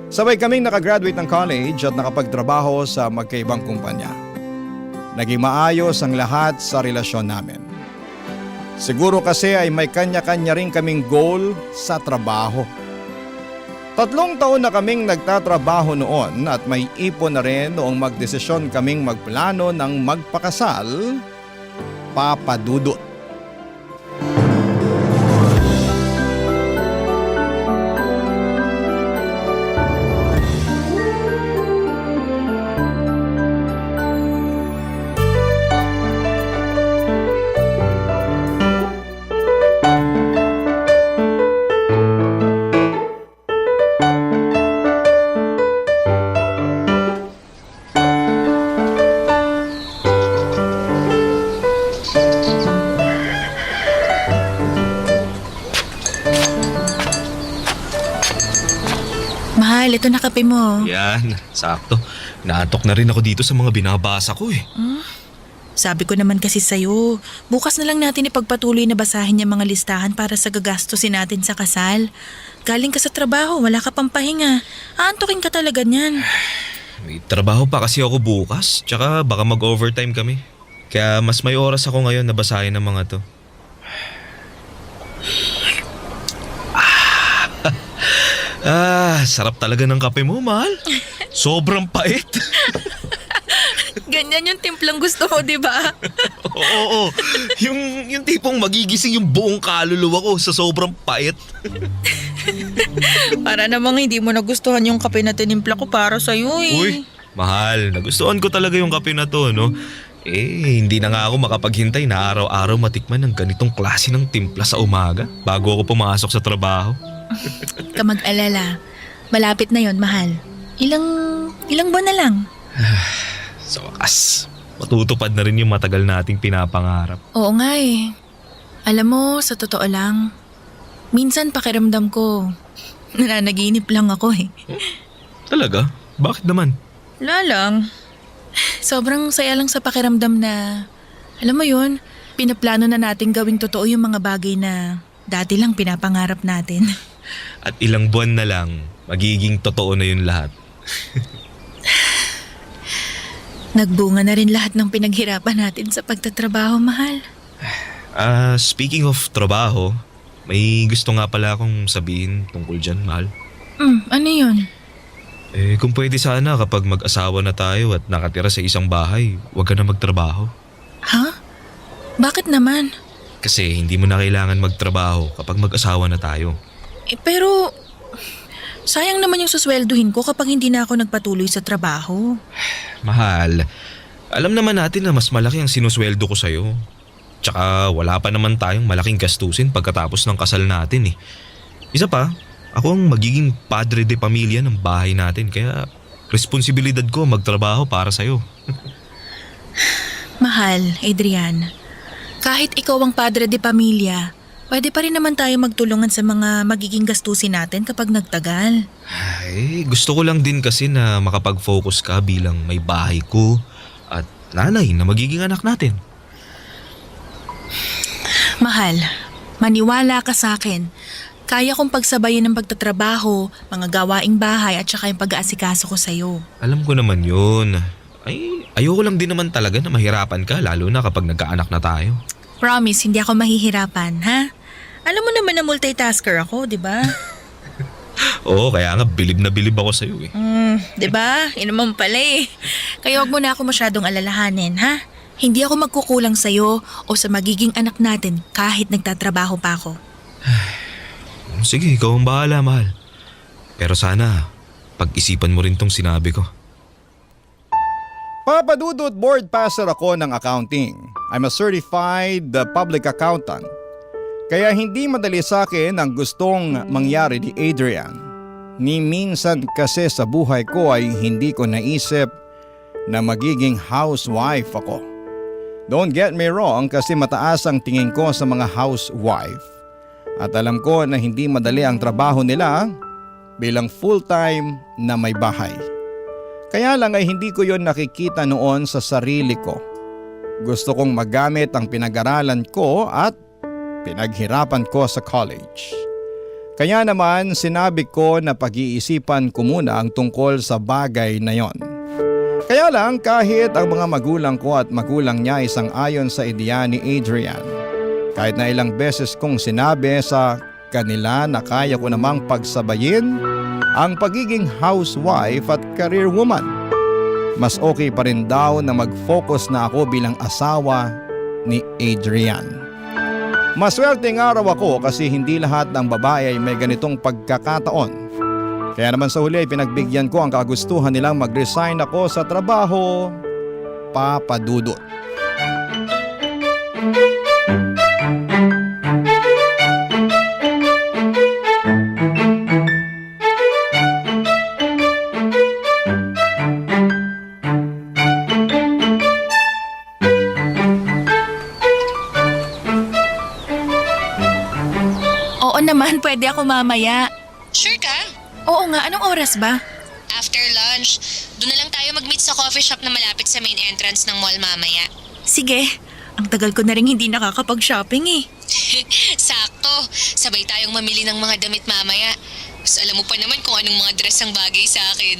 Sabay kaming nakagraduate ng college at nakapagtrabaho sa magkaibang kumpanya. Naging maayos ang lahat sa relasyon namin. Siguro kasi ay may kanya-kanya rin kaming goal sa trabaho. 3 taon na kaming nagtatrabaho noon at may ipon na rin noong magdesisyon kaming magplano ng magpakasal, Papa Dudut. Mahal, ito na kape mo. Yan, sakto. Naantok na rin ako dito sa mga binabasa ko eh. Sabi ko naman kasi sa'yo, bukas na lang natin ipagpatuloy na basahin yung mga listahan para sa gagastusin natin sa kasal. Galing ka sa trabaho, wala ka pang pahinga. Aantokin ka talaga niyan. May trabaho pa kasi ako bukas, tsaka baka mag-overtime kami. Kaya mas may oras ako ngayon na basahin ang mga to. Sarap talaga ng kape mo, mahal. Sobrang pait. Ganyan yung timplang gusto mo, di ba? Oo. Yung tipong magigising yung buong kaluluwa ko sa sobrang pait. Para namang hindi mo nagustuhan yung kape na tinimpla ko para sa'yo eh. Uy, mahal. Nagustuhan ko talaga yung kape na to, no? Hindi na nga ako makapaghintay na araw-araw matikman ng ganitong klase ng timpla sa umaga bago ako pumasok sa trabaho. Ka mag-alala. Malapit na yon, mahal. Ilang buwan na lang. Sa wakas, matutupad na rin yung matagal nating pinapangarap. Oo nga eh. Alam mo, sa totoo lang, minsan pakiramdam ko, nananaginip lang ako eh. Talaga? Bakit naman? Wala lang. Sobrang saya lang sa pakiramdam na, alam mo yun, pinaplano na natin gawing totoo yung mga bagay na dati lang pinapangarap natin. At ilang buwan na lang, magiging totoo na yun lahat. Nagbunga na rin lahat ng pinaghirapan natin sa pagtatrabaho, mahal. Speaking of trabaho, may gusto nga pala akong sabihin tungkol dyan, mahal. Ano yun? Kung pwede sana kapag mag-asawa na tayo at nakatira sa isang bahay, huwag ka na magtrabaho. Ha? Bakit naman? Kasi hindi mo na kailangan magtrabaho kapag mag-asawa na tayo. Pero, sayang naman yung suswelduhin ko kapag hindi na ako nagpatuloy sa trabaho. Mahal, alam naman natin na mas malaki ang sinusweldo ko sa'yo. Tsaka wala pa naman tayong malaking gastusin pagkatapos ng kasal natin eh. Isa pa, ako ang magiging padre de pamilya ng bahay natin kaya responsibilidad ko magtrabaho para sa'yo. Mahal, Adrian, kahit ikaw ang padre de pamilya, pwede pa rin naman tayo magtulungan sa mga magiging gastusin natin kapag nagtagal. Gusto ko lang din kasi na makapag-focus ka bilang may bahay ko at nanay na magiging anak natin. Mahal, maniwala ka sa akin. Kaya kong pagsabayin ng pagtatrabaho, mga gawaing bahay at saka yung pag-aasikaso ko sa'yo. Alam ko naman yun. Ay, ayoko lang din naman talaga na mahirapan ka lalo na kapag nagkaanak na tayo. Promise, hindi ako mahihirapan, ha? Alam mo naman na multitasker ako, di ba? Oo, kaya nga bilib na bilib ako sa'yo eh. Di ba? Yun naman pala eh. Kaya wag mo na ako masyadong alalahanin, ha? Hindi ako magkukulang sa'yo o sa magiging anak natin kahit nagtatrabaho pa ako. Sige, ikaw ang bahala, mahal. Pero sana, pag-isipan mo rin tong sinabi ko. Papadudot board passer ako ng accounting. I'm a certified public accountant. Kaya hindi madali sa akin ang gustong mangyari ni Adrian. Ni minsan kasi sa buhay ko ay hindi ko naisip na magiging housewife ako. Don't get me wrong kasi mataas ang tingin ko sa mga housewife. At alam ko na hindi madali ang trabaho nila bilang full-time na may bahay. Kaya lang ay hindi ko yon nakikita noon sa sarili ko. Gusto kong magamit ang pinag-aralan ko at pinaghirapan ko sa college. Kaya naman sinabi ko na pag-iisipan ko muna ang tungkol sa bagay na yon. Kaya lang kahit ang mga magulang ko at magulang niya ay sang-ayon sa ideya ni Adrian, kahit na ilang beses kong sinabi sa kanila na kaya ko namang pagsabayin ang pagiging housewife at career woman, mas okay pa rin daw na mag-focus na ako bilang asawa ni Adrian. Maswerteng araw ako kasi hindi lahat ng babae ay may ganitong pagkakataon. Kaya naman sa huli ay pinagbigyan ko ang kagustuhan nilang mag-resign ako sa trabaho, papadudot. Oo naman, pwede ako mamaya. Sure ka? Oo nga, anong oras ba? After lunch, doon na lang tayo mag-meet sa coffee shop na malapit sa main entrance ng mall mamaya. Sige, ang tagal ko na rin hindi nakakapag-shopping eh. Sakto, sabay tayong mamili ng mga damit mamaya. Mas alam mo pa naman kung anong mga dress ang bagay sa akin.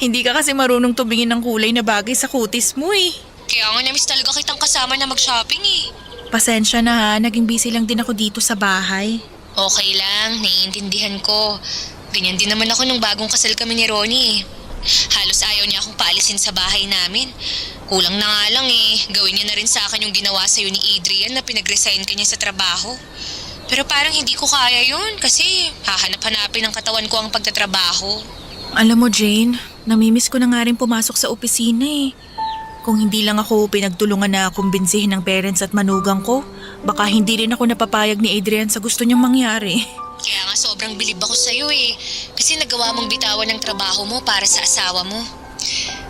Hindi ka kasi marunong tumingin ng kulay na bagay sa kutis mo eh. Kaya nga namiss talaga kitang kasama na mag-shopping eh. Pasensya na ha, naging busy lang din ako dito sa bahay. Okay lang, naiintindihan ko. Ganyan din naman ako nung bagong kasal kami ni Ronnie eh. Halos ayaw niya akong paalisin sa bahay namin. Kulang na nga lang eh, gawin niya na rin sa akin yung ginawa sa'yo ni Adrian na pinag-resign ka niya sa trabaho. Pero parang hindi ko kaya yun kasi hahanap-hanapin ng katawan ko ang pagtatrabaho. Alam mo Jane, namimiss ko na nga rin pumasok sa opisina eh. Kung hindi lang ako pinagtulungan na kumbinsihin ng parents at manugang ko, baka hindi rin ako napapayag ni Adrian sa gusto niyang mangyari. Kaya nga sobrang bilib ako sa'yo eh. Kasi nagawa mong bitawan ng trabaho mo para sa asawa mo.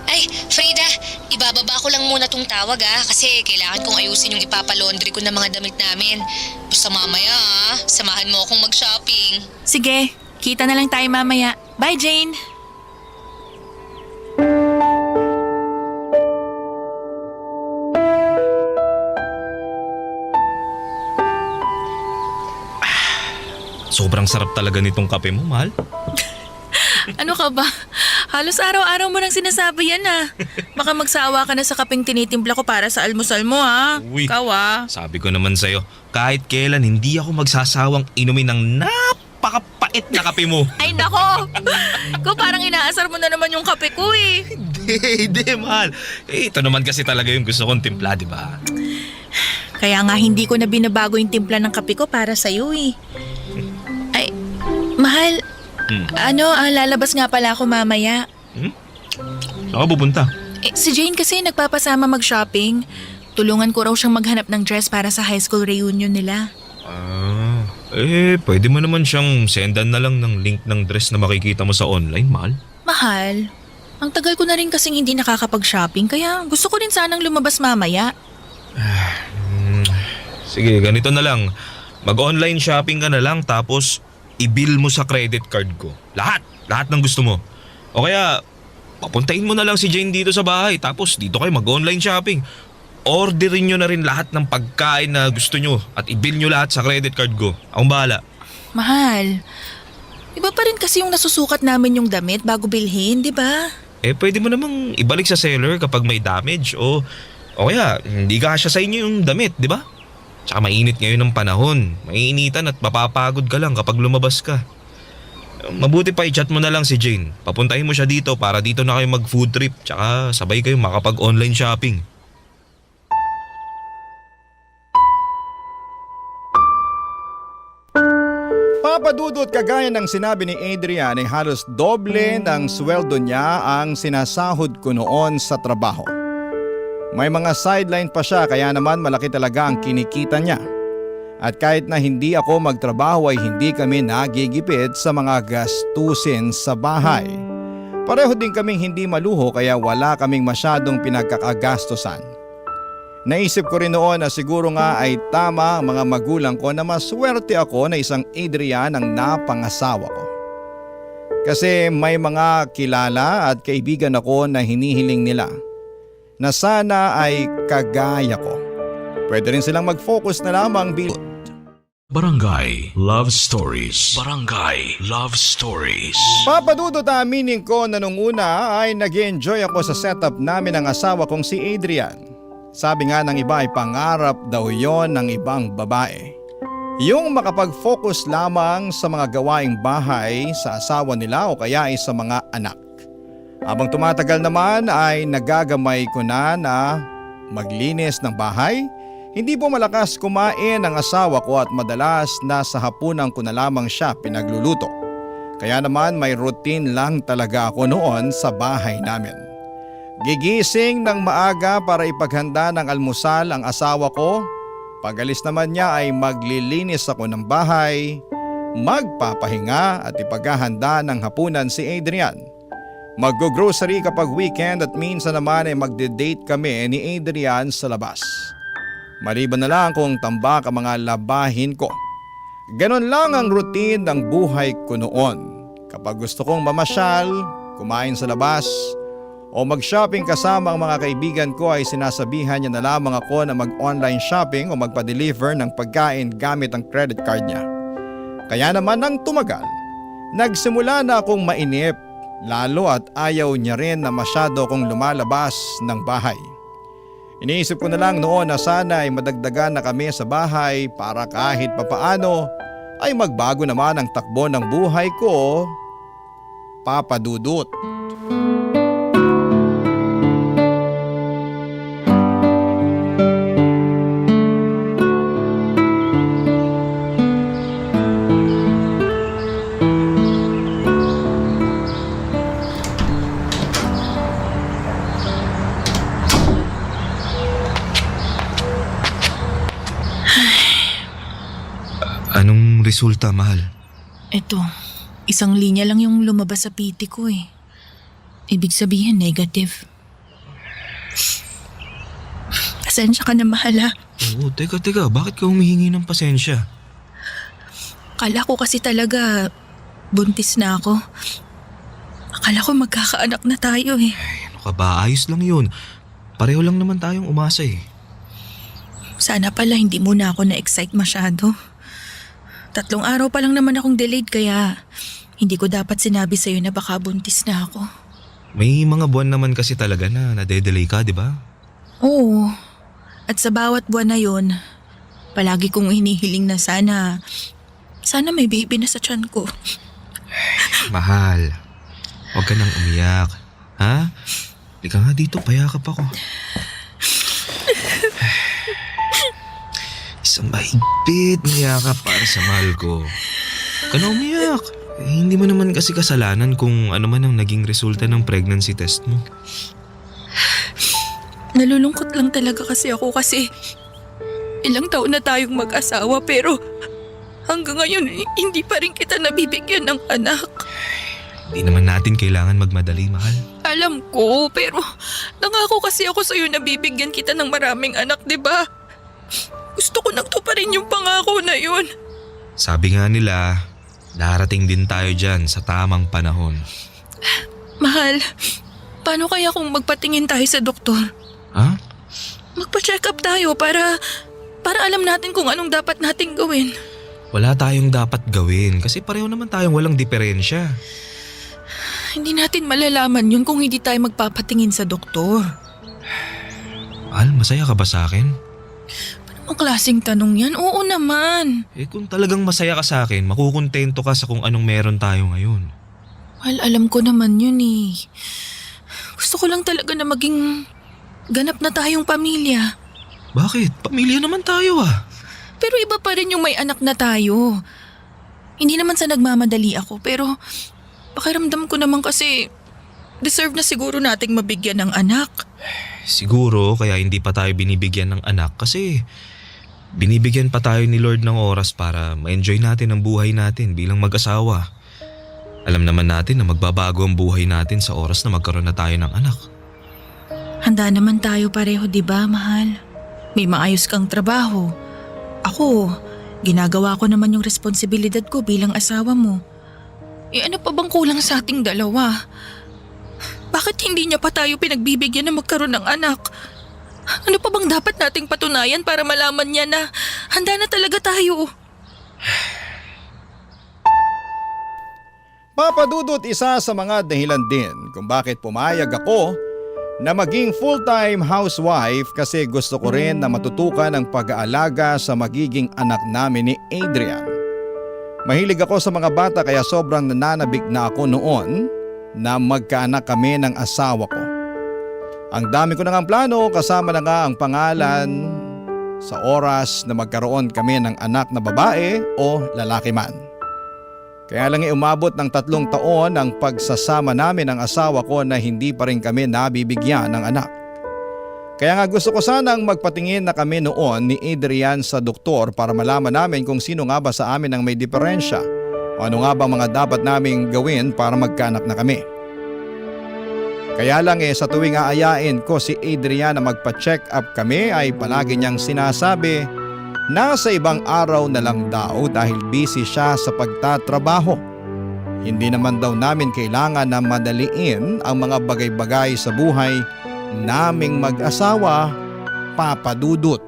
Ay, Frida, ibababa ko lang muna tong tawag kasi kailangan kong ayusin yung ipapalaundry ko ng mga damit namin. Basta mamaya samahan mo akong mag-shopping. Sige, kita na lang tayo mamaya. Bye Jane! Sobrang sarap talaga nitong kape mo, mahal. Ano ka ba? Halos araw-araw mo nang sinasabi yan ah. Baka magsawa ka na sa kapeng tinitimpla ko para sa almusal mo ha. Uy. Ikaw ah. Sabi ko naman sa'yo, kahit kailan hindi ako magsasawang inumin ng napakapait na kape mo. Ay nako! Ikaw parang inaasar mo na naman yung kape ko eh. Hindi, mahal. Ito naman kasi talaga yung gusto kong timpla, di ba? Kaya nga hindi ko na binabago yung timpla ng kape ko para sa'yo eh. Ay, mahal, lalabas nga pala ako mamaya. Saan ka pupunta? Si Jane kasi nagpapasama mag-shopping. Tulungan ko raw siyang maghanap ng dress para sa high school reunion nila. Pwede mo naman siyang sendan na lang ng link ng dress na makikita mo sa online, mahal. Mahal, ang tagal ko na rin kasing hindi nakakapag-shopping kaya gusto ko rin sanang lumabas mamaya. Sige, ganito na lang. Mag-online shopping ka na lang tapos i-bill mo sa credit card ko. Lahat ng gusto mo. O kaya, papuntahin mo na lang si Jane dito sa bahay tapos dito kayo mag-online shopping. Orderin nyo na rin lahat ng pagkain na gusto nyo at i-bill nyo lahat sa credit card ko. Akong bahala. Mahal, iba pa rin kasi yung nasusukat namin yung damit bago bilhin, di ba? Pwede mo namang ibalik sa seller kapag may damage o kaya hindi kasya sa inyo yung damit, di ba? Tsaka mainit ngayon ng panahon. Maiinitan at mapapagod ka lang kapag lumabas ka. Mabuti pa i-chat mo na lang si Jane. Papuntahin mo siya dito para dito na kayo mag-food trip tsaka sabay kayo makapag-online shopping. Papadudot, kagaya ng sinabi ni Adrian ay halos doble ng sweldo niya ang sinasahod ko noon sa trabaho. May mga sideline pa siya kaya naman malaki talaga ang kinikita niya. At kahit na hindi ako magtrabaho ay hindi kami nagigipit sa mga gastusin sa bahay. Pareho din kaming hindi maluho kaya wala kaming masyadong pinagkakagastusan. Naisip ko rin noon na siguro nga ay tama ang mga magulang ko na maswerte ako na isang Adrian ang napangasawa ko. Kasi may mga kilala at kaibigan ako na hinihiling nila na sana ay kagaya ko. Pwede rin silang mag-focus na lamang bilang Barangay Love Stories. Barangay Love Stories. Papadudot, aminin ko na nung una ay nag-enjoy ako sa setup namin ng asawa kong si Adrian. Sabi nga ng iba ay pangarap daw yon ng ibang babae. Yung makapag-focus lamang sa mga gawaing bahay sa asawa nila o kaya ay sa mga anak. Habang tumatagal naman ay nagagamay ko na maglinis ng bahay. Hindi po malakas kumain ang asawa ko at madalas nasa hapunan ko na lamang siya pinagluluto. Kaya naman may routine lang talaga ako noon sa bahay namin. Gigising ng maaga para ipaghanda ng almusal ang asawa ko. Pag-alis naman niya ay maglilinis ako ng bahay, magpapahinga at ipaghahanda ng hapunan si Adrian. Mag-grocery kapag weekend at minsan naman ay magde-date kami ni Adrian sa labas. Maliban na lang kung tambak ang mga labahin ko. Ganon lang ang routine ng buhay ko noon. Kapag gusto kong mamasyal, kumain sa labas, o mag-shopping kasama ang mga kaibigan ko ay sinasabihan niya na lamang ako na mag-online shopping o magpa-deliver ng pagkain gamit ang credit card niya. Kaya naman nang tumagal, nagsimula na akong mainip, lalo at ayaw niya rin na masyado akong lumalabas ng bahay. Iniisip ko na lang noon na sana ay madagdagan na kami sa bahay para kahit papaano ay magbago naman ang takbo ng buhay ko, Papadudot. Anong resulta, mahal? Eto, isang linya lang yung lumabas sa PT ko eh. Ibig sabihin negative. Pasensya ka na, mahal ha. Oo, teka, bakit ka humihingi ng pasensya? Akala ko kasi talaga buntis na ako. Akala ko magkakaanak na tayo eh. Ano ka ba? Ayos lang yun. Pareho lang naman tayong umasa eh. Sana pala hindi muna ako na-excite masyado. 3 araw pa lang naman akong delayed kaya hindi ko dapat sinabi sa'yo na baka buntis na ako. May mga buwan naman kasi talaga na nade-delay ka, di ba? Oo. At sa bawat buwan na yun, palagi kong hinihiling na sana may baby na sa tiyan ko. Mahal, huwag ka nang umiyak. Ha? Lika nga dito, payakap ako. Isang mahigpit na yakap para sa mahal ko. Huwag ka na umiyak. Hindi mo naman kasi kasalanan kung ano man ang naging resulta ng pregnancy test mo. Nalulungkot lang talaga kasi ako kasi ilang taon na tayong mag-asawa pero hanggang ngayon hindi pa rin kita nabibigyan ng anak. Hindi naman natin kailangan magmadali, mahal. Alam ko, pero nangako kasi ako sa'yo na bibigyan kita ng maraming anak, di ba? Gusto ko nang tuparin yung pangako na yun. Sabi nga nila, darating din tayo dyan sa tamang panahon. Mahal, paano kaya kung magpatingin tayo sa doktor? Ha? Magpa-check up tayo para alam natin kung anong dapat nating gawin. Wala tayong dapat gawin kasi pareho naman tayong walang diferensya. Hindi natin malalaman yun kung hindi tayo magpapatingin sa doktor. Mahal, masaya ka ba sa akin? Anong klaseng tanong yan? Oo naman. Kung talagang masaya ka sa akin, makukontento ka sa kung anong meron tayo ngayon. Well, alam ko naman yun eh. Gusto ko lang talaga na maging ganap na tayong pamilya. Bakit? Pamilya naman tayo ah. Pero iba pa rin yung may anak na tayo. Hindi naman sa nagmamadali ako, pero pakiramdam ko naman kasi deserve na siguro nating mabigyan ng anak. Siguro kaya hindi pa tayo binibigyan ng anak kasi binibigyan pa tayo ni Lord ng oras para ma-enjoy natin ang buhay natin bilang mag-asawa. Alam naman natin na magbabago ang buhay natin sa oras na magkaroon na tayo ng anak. Handa naman tayo pareho, di ba, mahal? May maayos kang trabaho. Ako, ginagawa ko naman yung responsibilidad ko bilang asawa mo. Ano pa bang kulang sa ating dalawa? Bakit hindi niya pa tayo pinagbibigyan na magkaroon ng anak? Ano pa bang dapat nating patunayan para malaman niya na handa na talaga tayo? Papadudot, isa sa mga dahilan din kung bakit pumayag ako na maging full-time housewife kasi gusto ko rin na matutukan ang pag-aalaga sa magiging anak namin ni Adrian. Mahilig ako sa mga bata kaya sobrang nananabik na ako noon na magkaanak kami ng asawa ko. Ang dami ko na ngang plano, kasama na nga ang pangalan sa oras na magkaroon kami ng anak na babae o lalaki man. Kaya lang umabot ng 3 taon ang pagsasama namin ng asawa ko na hindi pa rin kami nabibigyan ng anak. Kaya nga gusto ko sanang magpatingin na kami noon ni Adrian sa doktor para malaman namin kung sino nga ba sa amin ang may diferensya o ano nga ba mga dapat naming gawin para magkaanak na kami. Kaya lang sa tuwing aayain ko si Adrian na magpa-check up kami ay palagi niyang sinasabi nasa ibang araw na lang daw dahil busy siya sa pagtatrabaho. Hindi naman daw namin kailangan na madaliin ang mga bagay-bagay sa buhay naming mag-asawa, Papa Dudut.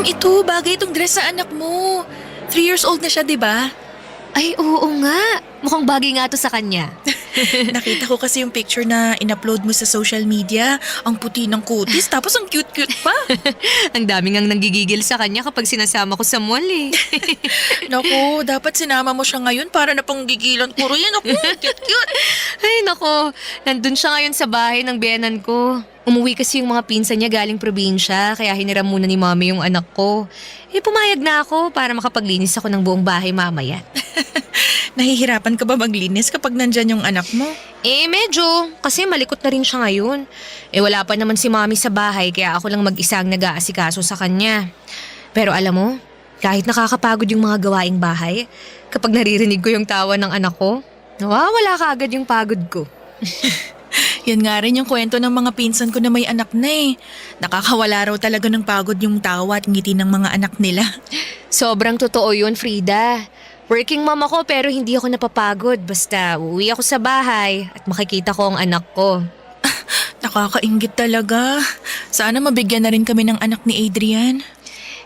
Ito, bagay itong dress sa anak mo. 3 years old na siya, di ba? Ay, oo nga. Mukhang bagay nga to sa kanya. Nakita ko kasi yung picture na in-upload mo sa social media. Ang puti ng kutis, tapos ang cute-cute pa. Ang daming ang nanggigigil sa kanya kapag sinasama ko sa mall eh. Naku, dapat sinama mo siya ngayon para na panggigilan ko rin. Naku, cute-cute. Ay, nako. Nandun siya ngayon sa bahay ng biyenan ko. Umuwi kasi yung mga pinsan niya galing probinsya, kaya hiniram muna ni mami yung anak ko. Pumayag na ako para makapaglinis ako ng buong bahay mamaya. Nahihirapan ka ba maglinis kapag nandyan yung anak mo? Medyo. Kasi malikot na rin siya ngayon. Wala pa naman si mami sa bahay, kaya ako lang mag-isang nag-aasikaso sa kanya. Pero alam mo, kahit nakakapagod yung mga gawaing bahay, kapag naririnig ko yung tawa ng anak ko, nawawala ka agad yung pagod ko. Yan nga rin yung kwento ng mga pinsan ko na may anak na eh. Nakakawala raw talaga ng pagod yung tawa at ngiti ng mga anak nila. Sobrang totoo yun, Frida. Working mom ako pero hindi ako napapagod. Basta uuwi ako sa bahay at makikita ko ang anak ko. Nakakainggit talaga. Sana mabigyan na rin kami ng anak ni Adrian.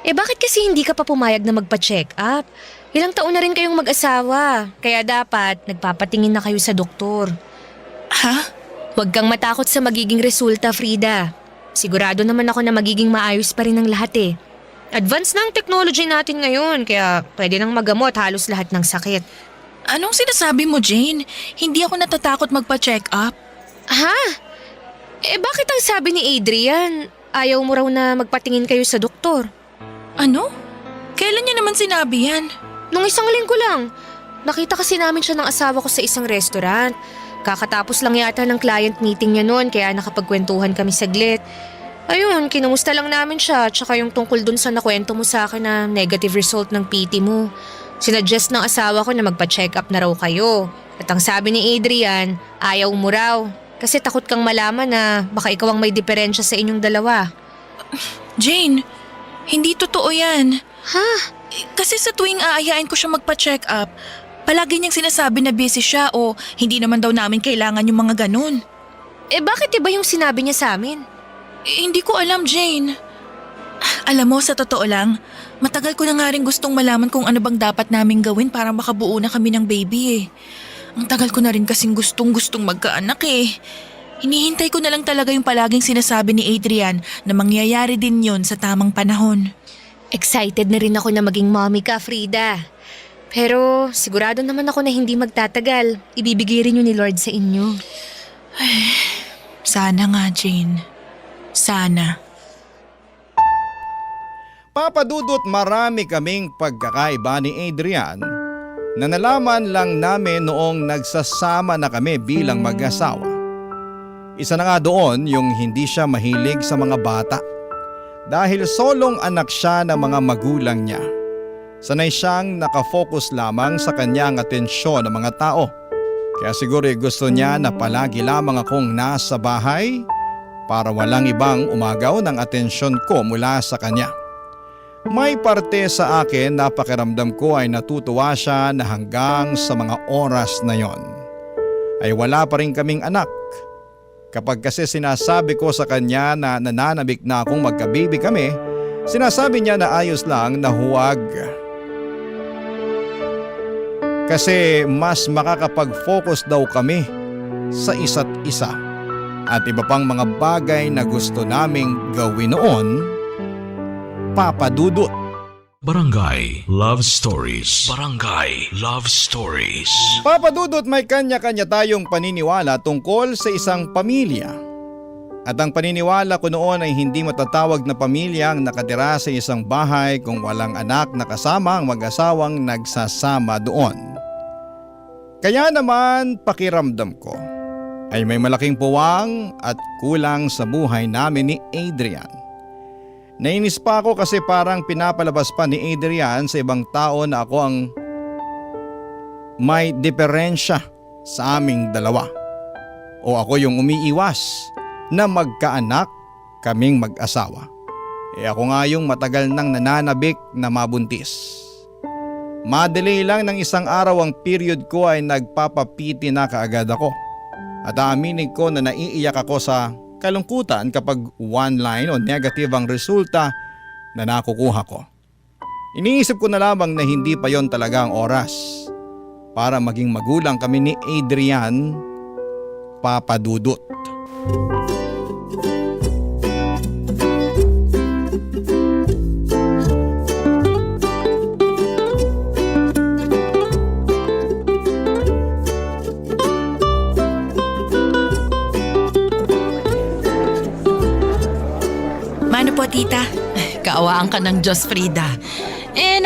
Bakit kasi hindi ka pa pumayag na magpa-check up? Ilang taon na rin kayong mag-asawa. Kaya dapat nagpapatingin na kayo sa doktor. Ha? Huwag kang matakot sa magiging resulta, Frida. Sigurado naman ako na magiging maayos pa rin ang lahat eh. Advance na ang technology natin ngayon, kaya pwede nang magamot halos lahat ng sakit. Anong sinasabi mo, Jane? Hindi ako natatakot magpa-check up. Ha? Bakit ang sabi ni Adrian? Ayaw mo raw na magpatingin kayo sa doktor. Ano? Kailan niya naman sinabi yan? Nung isang linggo lang. Nakita kasi namin siya ng asawa ko sa isang restaurant. Kakatapos lang yata ng client meeting niya noon kaya nakapagkwentuhan kami saglit. Ayun, kinumusta lang namin siya tsaka yung tungkol dun sa nakwento mo sa akin na negative result ng PT mo. Sinuggest ng asawa ko na magpa-check up na raw kayo. At ang sabi ni Adrian, ayaw mo raw. Kasi takot kang malaman na baka ikaw ang may diferensya sa inyong dalawa. Jane, hindi totoo yan. Ha? Kasi sa tuwing aayain ko siya magpa-check up, palagi niyang sinasabi na busy siya o hindi naman daw namin kailangan yung mga ganun. Bakit iba yung sinabi niya sa amin? Hindi ko alam, Jane. Alam mo, sa totoo lang, matagal ko na nga rin gustong malaman kung ano bang dapat naming gawin para makabuo na kami ng baby eh. Ang tagal ko na rin kasing gustong magkaanak eh. Hinihintay ko na lang talaga yung palaging sinasabi ni Adrian na mangyayari din yun sa tamang panahon. Excited na rin ako na maging mommy ka, Frida. Pero sigurado naman ako na hindi magtatagal. Ibibigay rin yun ni Lord sa inyo. Sana nga, Jane. Sana. Papadudot, marami kaming pagkakaiba ni Adrian na nalaman lang namin noong nagsasama na kami bilang mag-asawa. Isa na nga doon yung hindi siya mahilig sa mga bata dahil solong anak siya ng mga magulang niya. Sanay siyang nakafocus lamang sa kanyang atensyon ng mga tao. Kaya siguro gusto niya na palagi lamang akong nasa bahay para walang ibang umagaw ng atensyon ko mula sa kanya. May parte sa akin na pakiramdam ko ay natutuwa siya na hanggang sa mga oras na yon ay wala pa rin kaming anak. Kapag kasi sinasabi ko sa kanya na nananabik na akong magka-baby kami, sinasabi niya na ayos lang na huwag. Kasi mas makakapag-focus daw kami sa isa't isa at iba pang mga bagay na gusto naming gawin noon, Papadudot. Barangay Love Stories. Barangay Love Stories. Papadudot, may kanya-kanya tayong paniniwala tungkol sa isang pamilya. At ang paniniwala ko noon ay hindi matatawag na pamilya ang nakatira sa isang bahay kung walang anak na kasama ang mag-asawang nagsasama doon. Kaya naman pakiramdam ko ay may malaking puwang at kulang sa buhay namin ni Adrian. Nainis pa ako kasi parang pinapalabas pa ni Adrian sa ibang tao na ako ang may diferensya sa aming dalawa. O ako yung umiiwas na magkaanak kaming mag-asawa. Ako nga yung matagal nang nananabik na mabuntis. Madelay lang ng isang araw ang period ko ay nagpapapiti na kaagad ako. At aaminin ko na naiiyak ako sa kalungkutan kapag one line o negative ang resulta na nakukuha ko. Iniisip ko na lamang na hindi pa yon talaga ang oras para maging magulang kami ni Adrian, Papadudot. Mano po, tita? Kaawaan ka ng Diyos, Frida.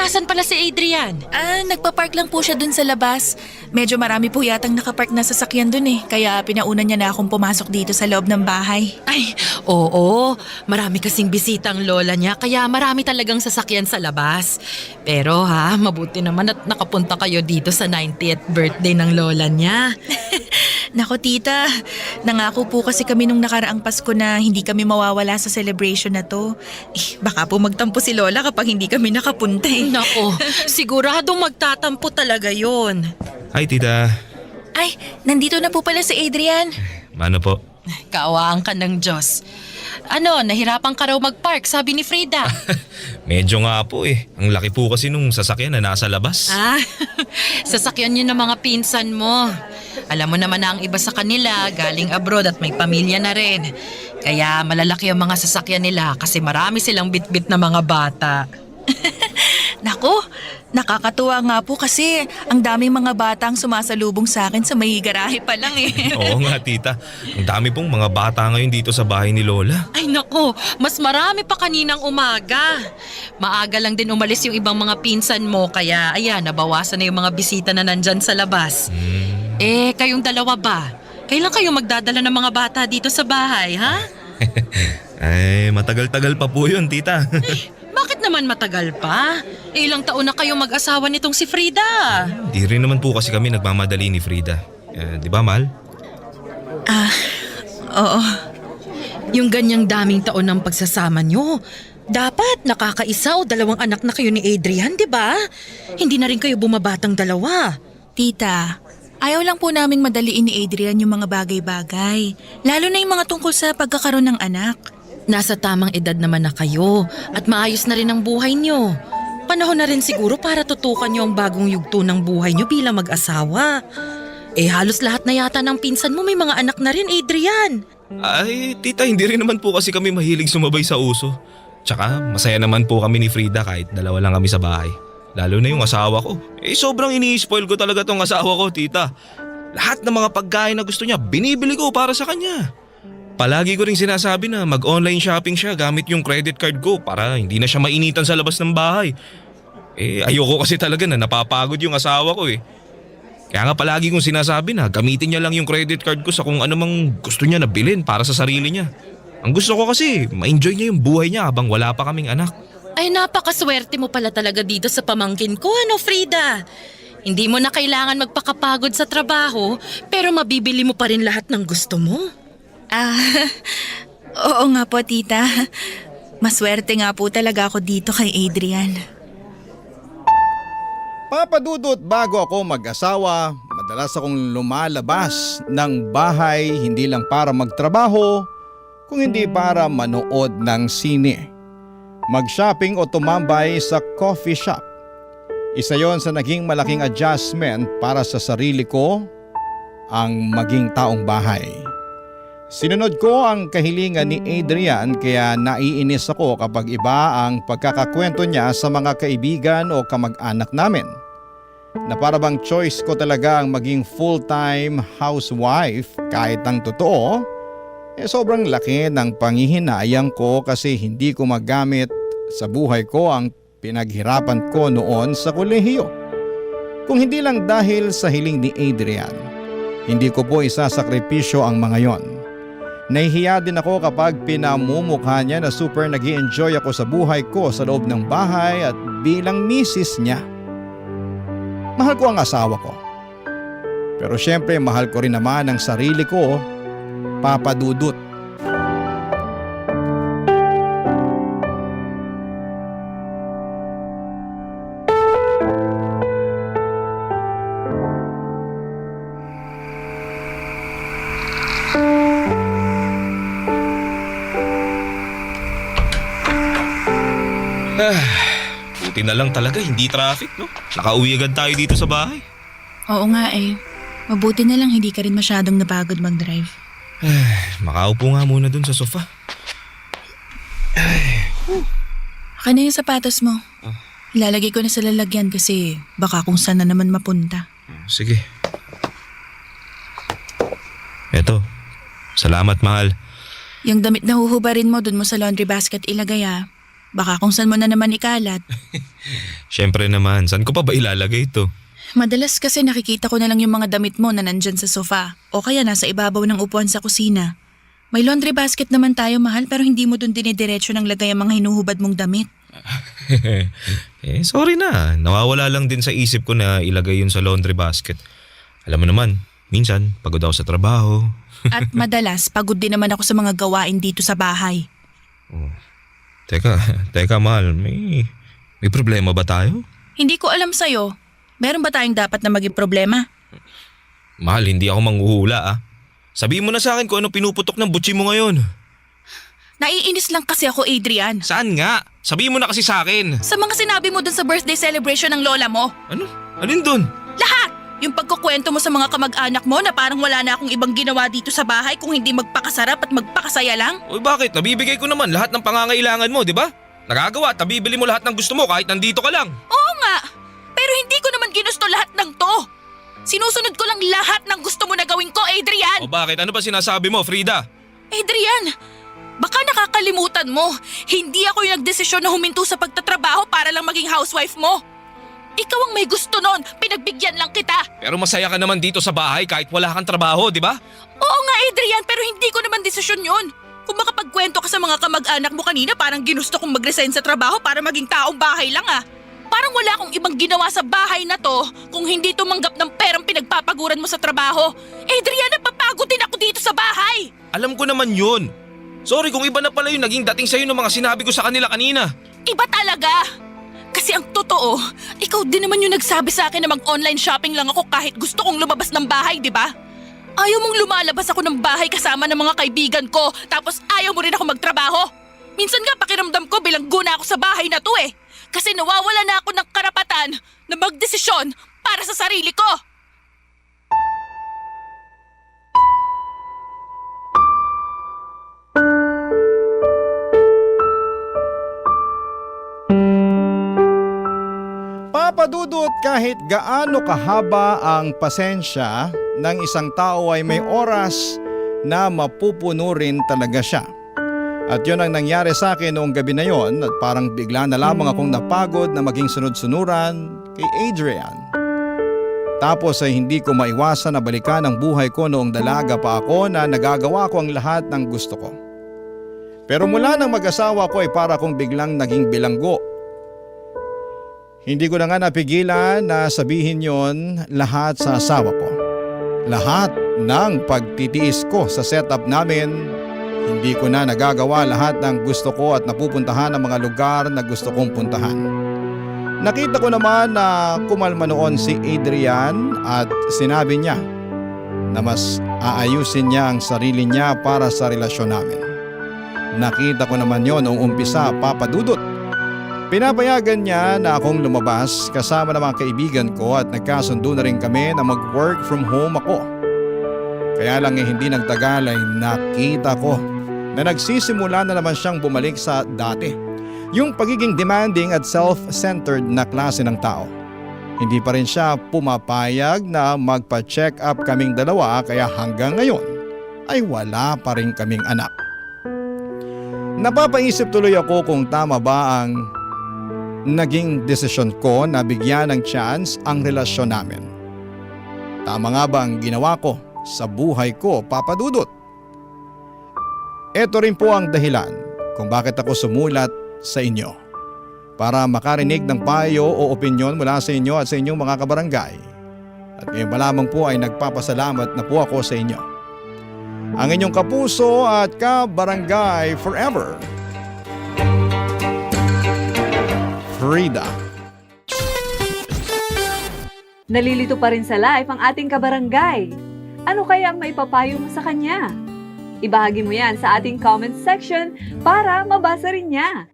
Nasan pala si Adrian? Nagpa-park lang po siya dun sa labas. Medyo marami po yatang nakapark na sasakyan dun eh. Kaya pinauna niya na akong pumasok dito sa loob ng bahay. Ay, oo. Marami kasing bisita ang lola niya, kaya marami talagang sasakyan sa labas. Pero mabuti naman at nakapunta kayo dito sa 90th birthday ng lola niya. Nako tita, nangako po kasi kami nung nakaraang Pasko na hindi kami mawawala sa celebration na to. Baka po magtampo si Lola kapag hindi kami nakapunta eh. Nako, siguradong magtatampo talaga yon. Hi, tita. Ay, nandito na po pala si Adrian. Mano po? Kaawaan ka ng Diyos. Nahirapan ka raw mag-park, sabi ni Frida. Medyo nga po eh. Ang laki po kasi nung sasakyan na nasa labas. Sasakyan yun ng mga pinsan mo. Alam mo naman na ang iba sa kanila galing abroad at may pamilya na rin. Kaya malalaki ang mga sasakyan nila kasi marami silang bitbit na mga bata. Naku, nakakatuwa nga po kasi ang daming mga batang sumasalubong sa akin sa may garahe pa lang eh. Oo nga, tita. Ang dami pong mga bata ngayon dito sa bahay ni Lola. Ay nako, mas marami pa kaninang umaga. Maaga lang din umalis yung ibang mga pinsan mo kaya ayan, nabawasan na yung mga bisita na nandyan sa labas. Kayong dalawa ba? Kailan kayo magdadala ng mga bata dito sa bahay, ha? Ay, matagal-tagal pa po yun, tita. Bakit naman matagal pa? Ilang taon na kayo mag-asawa nitong si Frida. Di rin naman po kasi kami nagmamadali ni Frida. Di ba, Mal? Oo. Yung ganyang daming taon ng pagsasama nyo, Dapat nakakaisa o 2 anak na kayo ni Adrian, di ba? Hindi na rin kayo bumabatang 2. Tita, ayaw lang po naming madaliin ni Adrian yung mga bagay-bagay. Lalo na yung mga tungkol sa pagkakaroon ng anak. Nasa tamang edad naman na kayo at maayos na rin ang buhay nyo. Panahon na rin siguro para tutukan nyo ang bagong yugto ng buhay nyo bilang mag-asawa. Halos lahat na yata ng pinsan mo may mga anak na rin, Adrian. Ay, tita, hindi rin naman po kasi kami mahilig sumabay sa uso. Tsaka masaya naman po kami ni Frida kahit 2 lang kami sa bahay. Lalo na yung asawa ko. Sobrang ini-spoil ko talaga tong asawa ko, tita. Lahat ng mga pagkain na gusto niya, binibili ko para sa kanya. Palagi ko ring sinasabi na mag-online shopping siya gamit yung credit card ko para hindi na siya mainitan sa labas ng bahay. Ayoko kasi talaga na napapagod yung asawa ko eh. Kaya nga palagi kong sinasabi na gamitin niya lang yung credit card ko sa kung ano mang gusto niya na bilhin para sa sarili niya. Ang gusto ko kasi, ma-enjoy niya yung buhay niya habang wala pa kaming anak. Ay, napakaswerte mo pala talaga dito sa pamangkin ko, ano, Frida? Hindi mo na kailangan magpakapagod sa trabaho, pero mabibili mo pa rin lahat ng gusto mo. Oo nga po, tita. Maswerte nga po talaga ako dito kay Adrian. Papadudot, bago ako mag-asawa, madalas akong lumalabas ng bahay hindi lang para magtrabaho, kung hindi para manood ng sine, mag-shopping o tumambay sa coffee shop. Isa yon sa naging malaking adjustment para sa sarili ko, ang maging taong bahay. Sinunod ko ang kahilingan ni Adrian kaya naiinis ako kapag iba ang pagkakakwento niya sa mga kaibigan o kamag-anak namin. Na para bang choice ko talaga ang maging full-time housewife kahit ang totoo, sobrang laki ng panghihinayang ko kasi hindi ko magamit sa buhay ko ang pinaghirapan ko noon sa kolehiyo. Kung hindi lang dahil sa hiling ni Adrian, hindi ko po isasakripisyo ang mga yon. Nahihiya din ako kapag pinamumukha niya na super nag-i-enjoy ako sa buhay ko sa loob ng bahay at bilang misis niya. Mahal ko ang asawa ko. Pero syempre mahal ko rin naman ang sarili ko, Papa Dudut. Buti na lang talaga, hindi traffic, no? Nakauwi agad tayo dito sa bahay. Oo nga eh. Mabuti na lang hindi ka rin masyadong napagod mag-drive. Makaupo nga muna dun sa sofa. Akin na yung sapatos mo. Ilalagay ko na sa lalagyan kasi baka kung saan na naman mapunta. Sige. Eto, salamat mahal. Yung damit na huhubarin mo dun mo sa laundry basket ilagay ah. Baka kung saan mo na naman ikalat. Siyempre naman, saan ko pa ba ilalagay ito? Madalas kasi nakikita ko na lang yung mga damit mo na nandyan sa sofa o kaya nasa ibabaw ng upuan sa kusina. May laundry basket naman tayo mahal pero hindi mo dun dinidiretso ng lagay ang mga hinuhubad mong damit. Sorry na. Nawawala lang din sa isip ko na ilagay yun sa laundry basket. Alam mo naman, minsan pagod ako sa trabaho. At madalas pagod din naman ako sa mga gawain dito sa bahay. Teka mahal, may problema ba tayo? Hindi ko alam sa'yo. Meron ba tayong dapat na maging problema? Mahal, hindi ako manghuhula Sabihin mo na sa akin kung ano pinuputok ng butsi mo ngayon. Naiinis lang kasi ako, Adrian. Saan nga? Sabihin mo na kasi sa akin. Sa mga sinabi mo dun sa birthday celebration ng lola mo. Ano? Alin dun? Lahat! Yung pagkukwento mo sa mga kamag-anak mo na parang wala na akong ibang ginawa dito sa bahay kung hindi magpakasarap at magpakasaya lang. Uy, bakit? Nabibigay ko naman lahat ng pangangailangan mo, di ba? Nagagawa at nabibili mo lahat ng gusto mo kahit nandito ka lang. Oo nga! Pero hindi ko naman ginusto lahat ng to. Sinusunod ko lang lahat ng gusto mo na gawin ko, Adrian! O bakit? Ano ba sinasabi mo, Frida? Adrian! Baka nakakalimutan mo. Hindi ako yung nagdesisyon na huminto sa pagtatrabaho para lang maging housewife mo. Ikaw ang may gusto nun. Pinagbigyan lang kita. Pero masaya ka naman dito sa bahay kahit wala kang trabaho, di ba? Oo nga, Adrian, pero hindi ko naman desisyon yun. Kung makapagkwento ka sa mga kamag-anak mo kanina, parang ginusto kong mag-resign sa trabaho para maging taong bahay lang Parang wala akong ibang ginawa sa bahay na to kung hindi tumanggap ng perang pinagpapaguran mo sa trabaho. Adrian, napapagod din ako dito sa bahay. Alam ko naman yun. Sorry kung iba na pala yung naging dating sa'yo ng mga sinabi ko sa kanila kanina. Iba talaga! Kasi ang totoo, ikaw din naman yung nagsabi sa akin na mag-online shopping lang ako kahit gusto kong lumabas ng bahay, di ba? Ayaw mong lumalabas ako ng bahay kasama ng mga kaibigan ko, tapos ayaw mo rin ako magtrabaho. Minsan nga pakiramdam ko bilanggo na ako sa bahay na to eh. Kasi nawawala na ako ng karapatan na magdesisyon para sa sarili ko. Papadudot, kahit gaano kahaba ang pasensya ng isang tao ay may oras na mapupuno rin talaga siya. At yun ang nangyari sa akin noong gabi na yon at parang bigla na lamang akong napagod na maging sunod-sunuran kay Adrian. Tapos ay hindi ko maiwasan na balikan ang buhay ko noong dalaga pa ako na nagagawa ko ang lahat ng gusto ko. Pero mula nang mag-asawa ko ay para akong biglang naging bilanggo. Hindi ko na nga napigilan na sabihin yon lahat sa asawa ko. Lahat ng pagtitiis ko sa setup namin, hindi ko na nagagawa lahat ng gusto ko at napupuntahan ang mga lugar na gusto kong puntahan. Nakita ko naman na kumalma noon si Adrian at sinabi niya na mas aayusin niya ang sarili niya para sa relasyon namin. Nakita ko naman yon noong umpisa, Papa Dudut. Pinapayagan niya na akong lumabas kasama ng mga kaibigan ko at nagkasundo na rin kami na mag-work from home ako. Kaya lang hindi nagtagal ay nakita ko na nagsisimula na naman siyang bumalik sa dati. Yung pagiging demanding at self-centered na klase ng tao. Hindi pa rin siya pumapayag na magpa-check up kaming dalawa kaya hanggang ngayon ay wala pa rin kaming anak. Napapaisip tuloy ako kung tama ba ang naging desisyon ko na bigyan ng chance ang relasyon namin. Tama nga ba ang ginawa ko sa buhay ko, Papa Dudut? Ito rin po ang dahilan kung bakit ako sumulat sa inyo. Para makarinig ng payo o opinyon mula sa inyo at sa inyong mga kabarangay. At ngayon pa lamang po ay nagpapasalamat na po ako sa inyo. Ang inyong kapuso at kabarangay forever, Frida. Nalilito pa rin sa live ang ating kabarangay. Ano kaya ang maipapayo mo sa kanya? Ibahagi mo yan sa ating comment section para mabasa rin niya.